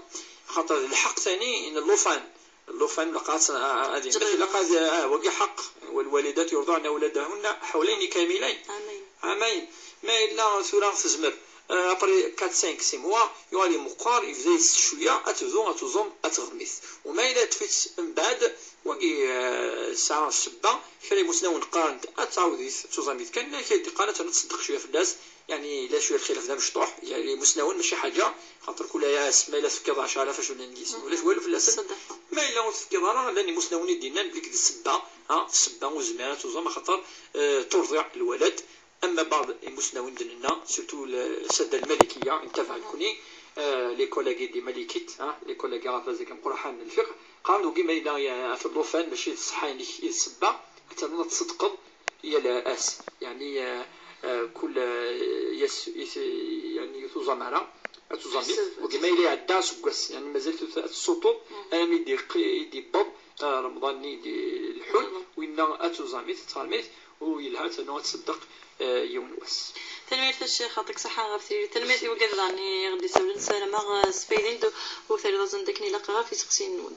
Axaṭer d lḥeqq tani n llufan. Llufan ilaq ad, ad, ad, ilaq ad, ah, wagi ḥeqq. والوالدات يرضعن أولادهن حولين كاملين. عامين. Ma yella tura tezmer, ah, après quatre, cinq, six mois, yuɣal imeqqer, yebda yettett cwiya, ad tebdu ad tuẓem, ad teɣmi-t. U ma yella teṭṭef-itt mbeɛd, wagi, ah, tesɛa ssebba, kra n imusnawen qqaren-d ad tɛawed-it, ad tuẓam-it kan, llan kra i d-iqqaren ad ternu tṣeddeq cwiya fell-as, yeɛni, yella cwiya lxilaf d amecṭuḥ, yeɛni, imusnawen mačči ḥaǧa, xaṭer kul ass ma yella tefkiḍ ɛecra alaf acu n yisem, ulac walu fell-asen. Ma yella ur tefkiḍ ara, llan imusnawen i d-yennan belli d ssebba, ha, ssebba ur tezmir ara ad tuẓam, axaṭer, eh, turḍiɛ lwalad. Ama baɛḍ imusnawen d-nenna, surtout le-, sadda lmalikiya, ntabaɛ nekni, eh, l'école-agi di Malikit, ha, l'école-agi ɣef azak amqurḥan n lfiqh, qqaren-d wagi ma yella, eh, ɣef llufan, mačči d ṣṣeḥḥa-inek i d ssebba, ad ternuḍ ad tṣeddqeḍ, yal ass, yeɛni, eh, eh, kul, eh, ass, i t-, yeɛni, ur tuẓam ara, ad tuẓam-it. Ḥseb. Wagi ma yella iɛedda aseggas, yeɛni, mazal tut-, ad tessuṭṭuḍ, armi d-iqqi-, i d-iwweḍ, eh, Remḍan-nni i d-ileḥḥun, winna ad tuẓam-it, ad teɣrem-it, u yelha ad ternu ad tṣeddeq, eh, yiwen wass. Tanemmirt a Ccix, yeɛṭik ṣṣeḥḥa ɣef tiririt. Tanemmirt i wigad daɣen i ɣ-d-isawlen, ssarameɣ, eh, sfayden-d u, u terriḍ-asen-d akken ilaq ɣef iseqsiyen-nwen.